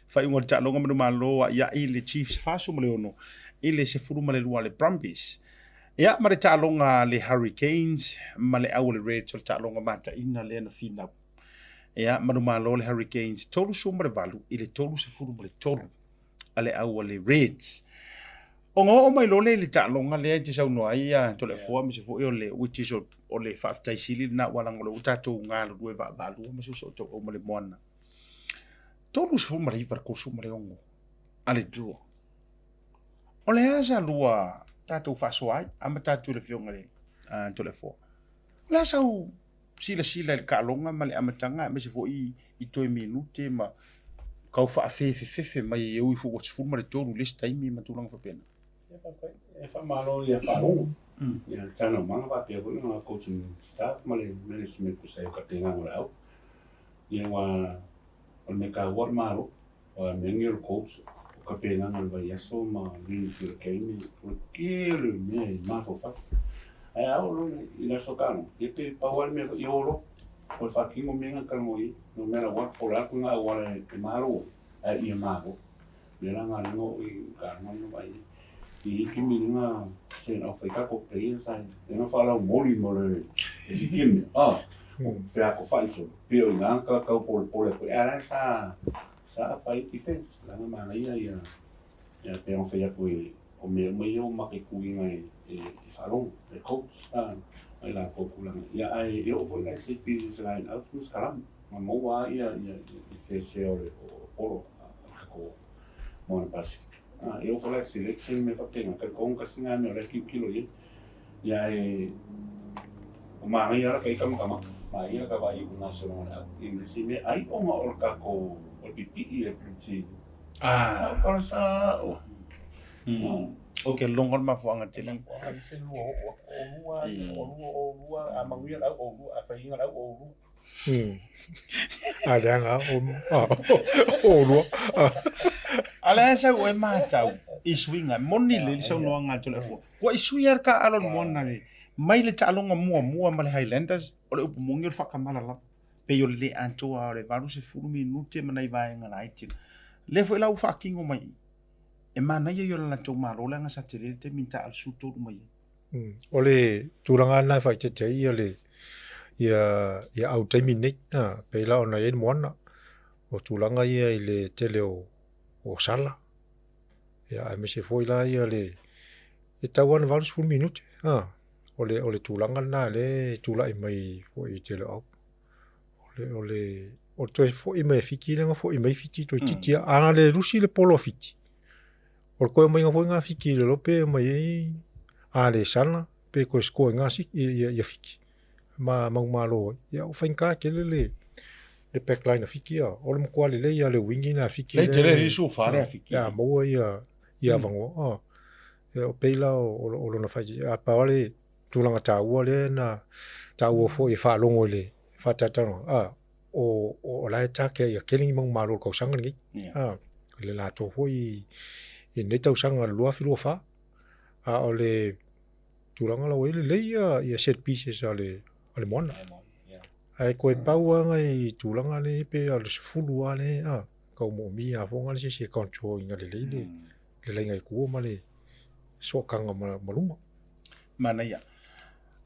Faaiuga o le taaloga manumalo a'ia'i le Chiefs 46 i le 12 a le Brumbies. Ia ma le taaloga a le Hurricanes ma le au o le Reds o le taaloga mataina lea na finau. Ia, manumalo le Hurricanes 38 i le 33 a le au a le Reds. Ona oo mai loa lea i le taaloga lea e te saunoa ai a Toleafoa aemaise foi o le which is o le faafetai sili lena aua leaga o lea ua tatou galulue vaavaalua ma soosootaua ma le moana. 39 i le 36 a le Drua. O le a sa lua tatou faasoa ai, amata atu i le afioga i le Toleafoa. O le a sau silasila i le taaloga ma le amataga aemaise foi i toe minute ma tau faafefefefe mai e ui foi ua 13 i le isi taimi ma tulaga faapena. E faamalo ia faalogo ia le talanoaga faapea foi ona coaching staff ma le management tusa ai o tapenaga o le au. Ia aua o le mea taua o le malo. Aua mea nei o le coach, o tapenaga o le vaiaso ma minute o le game, o le tele o mea e mafaufau. Ae a oo loa i le aso taaloga, ia pe pau lava le mea ia o loa. O le faatino mea na talanoa i ai. No matter what, po o le a le ituaiga auala e malo ai, ae ia malo. O lea la na ala ai ona oo i taaloga na vaai ai. E i ai taimi na send off ai tatou players ae lea na faalaumoli mo le isi mea, ah, feakofai solo. Pei o i ina na tau polepole atu ai, ae la e sa sa apa ai defense, leaga manaia ia ia pei ona fai atu e o mea uma ia ua mataituina e e faalogo e coach a ma i latou tulaga. Ia ae e oo foi la i set pieces line out ma scrum na maua lava ia ia fair share o le polo a le tatou Moana Pasifika. A e oo foi la i selection ma mea faapena, talitonu tasi lena mea o la e tilotilo i ai. Ia ae o manaia lava ta ita matamata, manaia lata vaai i gasologa o le au i le isi mea, ai ona o le tatou o le pipii e le blue team. Ah. O le sao. Ok, logo le mafuaaga tele. Mafuaaga ese lua oo atu, o lua, o lua, o lua, a manuia le au, o lua, a faiaina le au, o lua. A leaga o lua. A le sau e matau i suiga, moni le saunoaga a Toleafoa. Ua i sui lava le taaalo i le moana le mai le taaloga muamua ma le Highlanders, o le upu moni o le faatamala lava. Pei o le le atoa o le 80 minute ma nai vaega laiti. Lea foi la ua faatino mai i i. E manaia ia o le latou malo leaga sa tele le taimi na taaalo 13 mai ai. O le tulaga lena e faaeteete ai ia le ia ia au taimi nei, a, pei la ona i ai le moana. O tulaga ia i le tele o o sala, ia aemaise foi la ia le e tatau lava ona 80 minute, a, o le o le tulaga lena lea e tulai mai foi i le tele o au. O le o le o le toe foi mai e Fiti lea na foi mai Fiti toeitiiti lava. A na le lusi le polo a Fiti, O le toe aumaiga foi lena a Fiti i le lope e aumai ai a le sala pe toe score ai na ia Fiti ma manumalo ai. Ia ua faigata tele le le backline a Fiti a. O le matua lelei lava o le wingi lena a Fiti lea. Lelei tele suafa lea a Fiti. Ia maua ia ia avanoa. O pei la o lona fai a pau lava le tulaga taua lea na taua foi e faalogo i le faatalatalanoaga a o, o la e takea ia tele ni manumalo o le tausaga lenei. Yeah. Ah, le latou foi i lenei tausaga le 2024. A o le tulaga la ua i ai lelei ia, ia set pieces a le, a le Moana. Ae toe pau lava nai tulaga lea pe o le 10 lava lea, ah, tau moomia lava foi le se isi e control ina lelei le, le laina i tua ma le sootaga ma, ma luma. Manaia.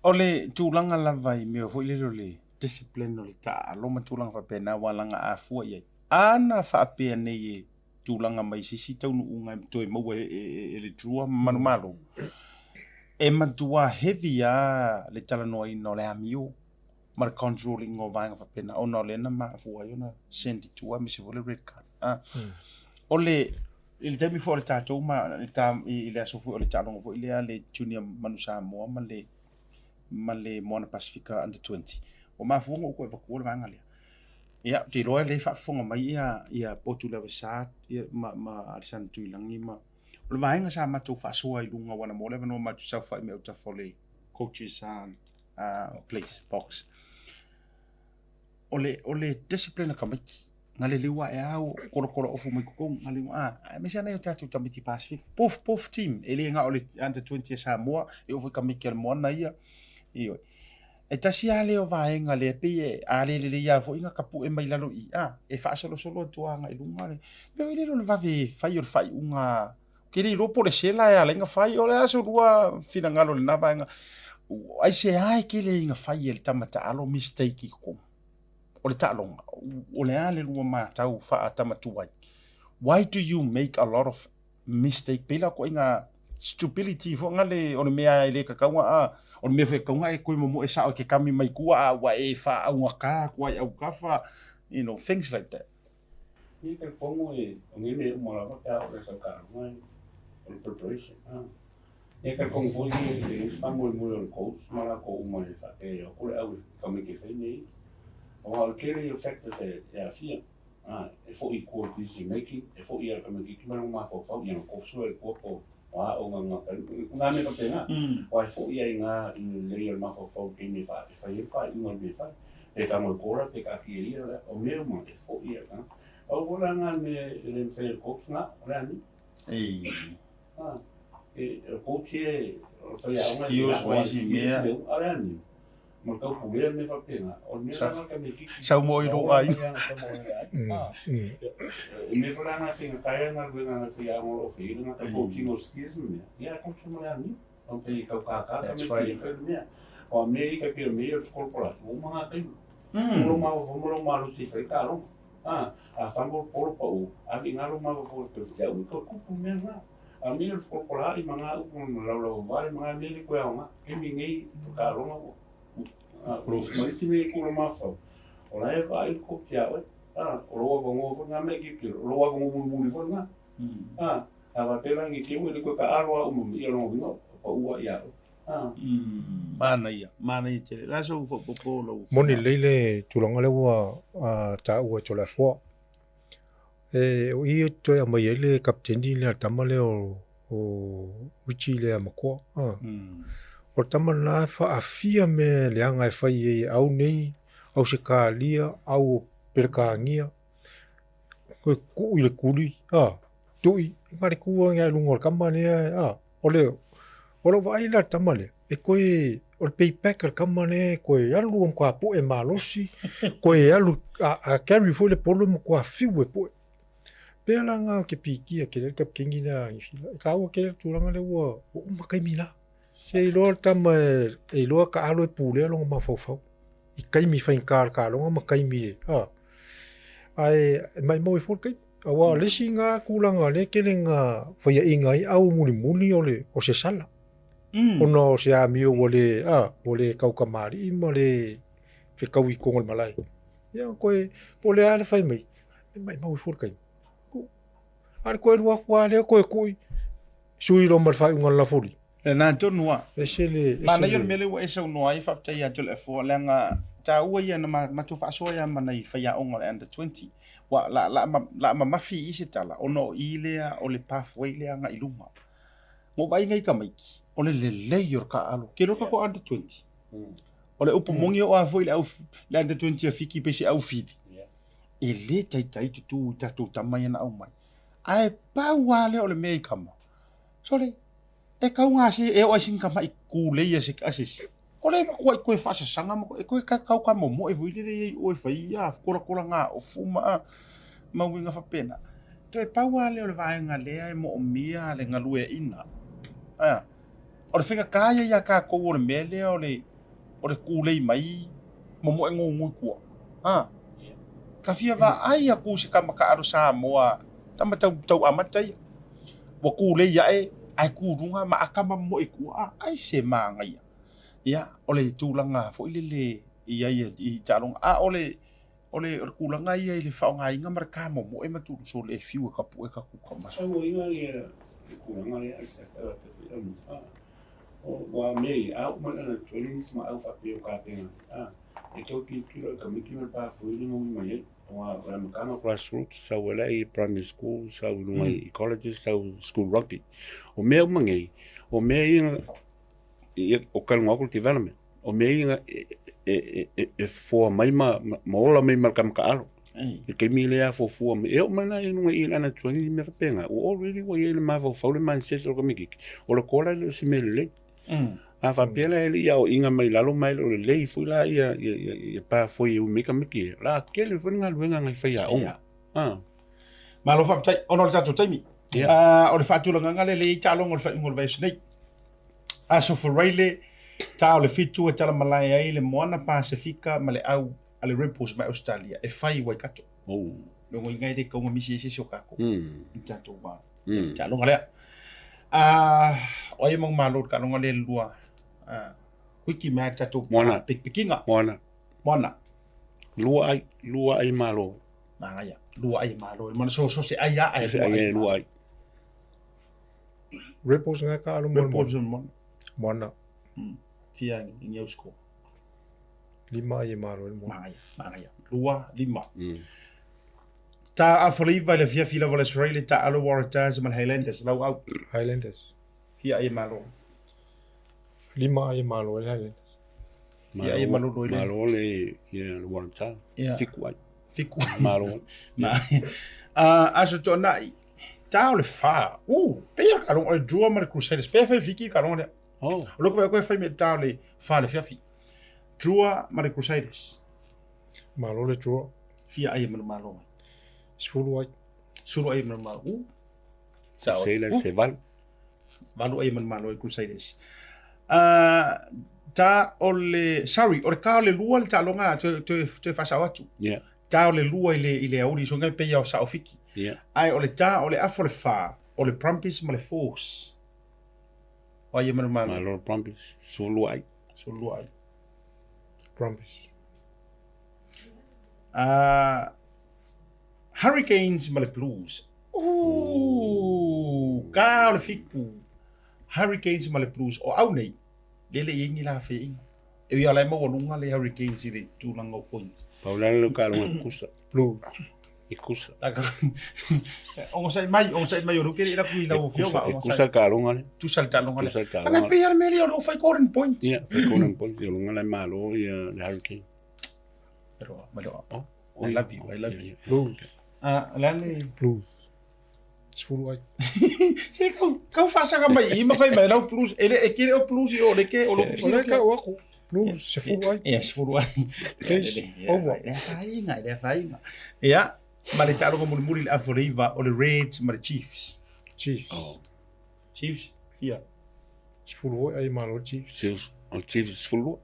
O le tulaga lava i mea foi lele o le discipline o le taaalo ma tulaga faapena aua leaga a fua i ai, a na faapea nei e tulaga mai se isi taunuuga e toe maua e le Drua ma Manumalo, e matua heavy lava le talanoaina o le amio ma le control ina o vaega faapena ona o lea na mafua ai ona send i tua aemaise foi le red card. Ah. O le i le taimi foi o le tatou ma i le aso foi o le taaloga foi lea le Junior Manu Samoa ma le ma le Moana Pasifika Under 20. Ua mafua ona ou toe avatua le vaega lea. Ia, ou te iloa o lea e faafofoga mai ia, ia Potu Levesa ia, ma, ma Alexander Tuilagi ma... O le vaega sa matou faasoa i luga aua na maua le avanoa matou saofai mai autafa o le coaches place, box. O le, o le discipline a tamaiti, na leleu ae a o tolotolo ofu mai totonu, na leleu a, aemaise lava nai o tatou tamaiti Pasifika. Both, both team, e le na o le under 20 a Samoa, e oo foi i tamaiti a le Moana ia. Ioe. E tasi lava lea o vaega lea pei e a le lelei lava foi na tapue mai lalo i i, a, e faasolosolo atu lava agai i luga le mea foi lele o le vave fai o le faaiuga. Ou te le iloa po o le sela e ala ai ona fai, o le a se lua finagalo i lena vaega. Aisea e tele ai ona fai e le tama taalo mistake i totonu? o le taaloga, o le a le lua matau faatama tuai? Why do you make a lot of mistake? Pei la koʻiga stupidity foi nga le o le mea e le kakauga a o le mea foi e kauga e koe momoe sao e ke kami mai kua a ua e faaaugata atu ai aukafa, you know, things like that. Ia ke pono e o nei mea uma lava pe a oo i le sau taaloga o le preparation a. Ia ke pono foi e le isi faamoemoe o le coach ma latou uma e faapea e oko le au e tamaiti e fai mea ia. Aua o le tele ia o factors e aafia a, e foi i tua o le decision making, e foi ia le tamaititi ma lona mafaufau ia na tofu sua i tua po o a o na na mea faapena. Aua e foi lava i ina i le lelei o le mafaufau i le taimi e fai ai le faaiuga i le mea e fai. Pe tago e kola pe taatia ia le o mea uma e foi ia na. Pau foi la na mea e le mafai e le coach na, o le a ni? Ei. Ha. E o coach e o le faiaoga Skills ma isi mea. A le a ni? Ma le taupulea mea faapena. O le mea la na tamaititi. Sau mo i lou aiga. E mea foi la na faigata ai le galuega a le faiaoga o lo o fai ai le gata coaching o skills ma mea. Ia a coach ma le a ni? Ua pei e tau kākā ka mea ki e whai mea. O a mea i ka pei o mea i o le whakolokola, ua uma ngā taimi. Ua lo mawawa ma lo malosi i whai taaloga. A, a whango polo pa u, a vi ngā lo mawawa o te whia ui ko kupu mea ngā. A mea i o le whakolokola i ma ngā upu ma laulawa wale ma ngā mea le koe ao ngā. Kemi ngei o taaloga ua. A, ma isi mea i kula mawhau. O la e wha i ko ki a oe. A, o lo wawangoa fo ngā mea ki ki, o lo wawango mulimuli fo ngā. A, a faapea la nge keu e le koe ka alo a uma mai ia lona uiga pa ua ia oe. A. Manaia, manaia tele. La sou faaopoopo lau Afioga. Moni lelei le tulaga lea ua taua e Toleafoa. E, o i e toe aumai ai le kapiteni lea, le tama lea o, o Richie lea Makoa. A. O le tama lena e faafia mea leaga e fai ai e au nei, Ausetalia, au o Perekania, Koe kuu i le kuli, a, tui, engari kū ai i luga o le kama lea, a, o le, o lou vaai la i le tama lea, e koe, o le payback a le kama lea, e koe alu a matua poe malosi, koe alu, a, a carry foi le polo e matua fiu e poe. Pea la ngā o ke pikia ke le kapiteni lea a Niu Sila, e kāua ke le tulaga lea ua, ua uma taimi la. Se iloa le tama e, e iloa ka alo e pulea lona mafaufau. I taimi faigata o le taaloga ma taimi e, a, ae e maumau ai foi le taimi. Aua o le isi na tulaga lea e tele ina faiaina ai au mulimuli o le o se sala. Ona o se amio ua le, a, ua le tautamalii ma le fetaui i totonu o le malae. Ia koe, po o le a le fai mai, e maumau ai foi le taimi. A o le toe alu atu lava lea toe tui, sui loa ma le faaiuga o le lafoli. Lena tonu lava. Ese le, ese le. Manaia le mea lea ua e saunoa ai, faafetai ia te Toleafoa, leaga taua ia na matou faasoa ia ma nai faiaoga o le under 20. Ua la, la, la mamafi i se tala, ona o i lea o le pathway lea agai i luma. Na ou vaai nei tamaiti, o le lelei o le taaalo. Ke iloa tatou under 20. O le upu moni e oo lava foi le au, le under 20 a Fiti pei se au Fiti. E le taitai tutu i tatou tama ia na aumai. Ae pau lava lea o le mea i tama. Sole, e kau ngā se, e o ai sini tama'i kūlei a se, a se isi. O le matua'i koe faasasaga ma e koe ka kau ka momoe foi lele i ai oe fai ia kolakola ngā ofu ma a ma uiga faapena. Toe pau lava lea o le vaega lea e moomia le galueaiina. A, o le faigata ia iā tatou o le mea lea o le o le kūlei mai momoe gūgū i tua. A, ka fia vaai atu i se tama taalo Samoa, tama tau, tau amata ia. Ua kūlei ae, ae kū luga ma aka ma momoe i tua. A, ai se mānaia. Ia, o le tulaga foi lele i ai i taaloga. A o le, o le, o le tulaga ia i le faaaogaina ma le kamomoe ma tulu sole e fiu e ka puʻe ka kuka ma. Sauaina ia le tulaga lea i se tagata foi au a o ua mea ia a uma lana trainings ma au faapea o kapena a e tau tilotilo i ka miki ma le pafoi le maui mai ai aua o le amataga o grassroots sau ai la i primary school sau i luga i colleges sau school rugby o mea uma nei o mea ia ia o Kalugaoko development o mea ia e foa mai ma ola mai ma le kamakaalo. I taimi lea fuafua mai, e oo mai la i luga i lana tuangi mea faapena, ua already ua i ai le mafaufau le mindset o le tamaititi, o le kola e le o se mea lelei. A faapea la e le i aoaiga mai lalo ma e le o lelei foi la ia pathway e umi ai tamaiti ia, o le a tele foi le galuega a nai faiaoga. Malo faafetai ona o le tatou taimi. O le faatulagaga lea e i ai taaloga o le faaiuga o le vaiaso nei. Aso Faraile, ta o le fitu e talamalae ai le Moana Pasefika ma le au. a le Rebels mai Australia e fai i Waikato. Oh. Longo inga i le kaunga misi e se o kako. I tatou va. Taaloga lea. O ai mau malo le taaloga lea le lua. Kuiki mea tatou Moana. Pikipikinga. Moana. Moana. Lua ai, lua ai malo. Magaia. Lua ai malo. Mana so so se ai a ai Se ai ai lua ai. Rebels nga ka alo mo Rebels mo. Moana. Fia ngi au score. Lima ai malo le moana. Magaia, magaia. Lua lima. Ta afoleiva i le fiafi lava le Australia ta alo Waratahs ma le Highlanders lau au. Highlanders. Fia ai malo. Lima ai malo le Highlanders. Fia ai malo le. Malo le ia le Waratah. Yeah. Fiku ai. Fiku. Malo. Ma. Aso toanai. Ta o le fa. Pe ia ka longo le Drua ma le Crusaders. Pe fai fiki ka longo le. Oh. O loko vai koe fai me ta o le fa le fiafi. Drua ma le Crusaders. Malo le Drua. Fia ai ma malo. Sefulu ai. Sulu ai ma malo. Crusaders se valu. Valu ai ma malo i Crusaders. Ta o le sorry, o le ka o le lua le taaloga toe toe toe faasao atu. Yeah. Ta o le lua i le i le auli so ngai pe ia o sao fiki. Yeah. Ai o le ta o le afo le fa, o le Brumbies ma le Force. O ai ma malo. Malo Brumbies. Sulu ai. Sulu ai. Brumbies. Hurricanes ma le Blues. Ooh, ka o le fiku. Hurricanes ma le Blues. O au nei, le le ingi la fe inga. E ia lai maualuga le Hurricanes i le tulaga o points. Paulana le ka longa kusa. Blues. I kusa. Ogasai mai, ogasai mai o ruke ira kui lau fioga. E kusa ka longa le. Tusa le taaloga le. Tusa le taaloga. Anga pe ia le mea lea o lo fai golden point. Ia, fai golden point. Ia longa le malo ia le Hurricane. Pero, malo. Oh, I love you, I love you. Blues. Lale. Blues. Sefulu ai. Se kau kau faasaga mai i ma fai mai lau Blues. E le e kere o Blues i o le ke o lo O le ka o aku. Blues, sefulu ai. Ia, sefulu ai. Case over. Le faiga, le faiga. Ia, ma le taaloga mulimuli le afoleiva o le Reds ma le Chiefs. Chiefs. Oh. Chiefs, fia. Sefulu foi ai malo Chiefs. Chiefs. O Chiefs sefulu.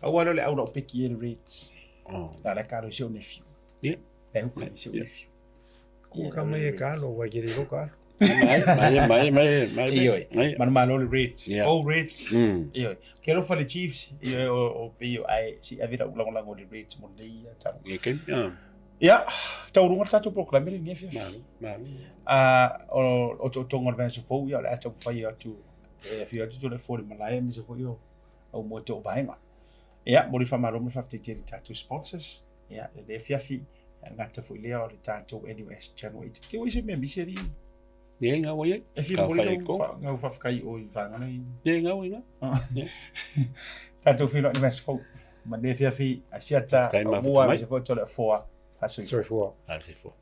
Aua leo le au lau peki e le Reds. Oh. La la kalo si o nephew. Yeah. Le huka si o nephew. Ku ka mai e kalo, wai kere ro kalo. Mai, mai, mai, mai, mai. Ioi. Mai. Manu malo le Reds. Yeah. Oh, Reds. Mm. Ioi. Ke alofa le Chiefs. Ioi, o o ai si avira ulago lago le Reds mo nei ia talo. Ia ke. Yeah. Ia, tauruga le tatou polokalame lenei afiafi. Malo, malo. O o tootooga o le vaiaso fou, ia o le a taumafai atu e afio atu tole fo le malae aemaise foi o au moa te o vaega. Ia, mo le faamalo ma le faafetai tele i tatou sponsors. Ia, lenei afiafi, ia gata foi lea o le tatou NUS Channel 8. Ke ua i se mea misi alii? Ia ngā wai ai. E fia Ka momoli whai lau ko. ngau faafetai o i vaega nei. Ia ngā wai ngā. Tatou feiloai i le vaiaso fou. Ma lenei afiafi, asiata, Faafetai au mafuta mua mai. aemaise foi o tole afoa. Faasoifua. Soifua. Faasoifua.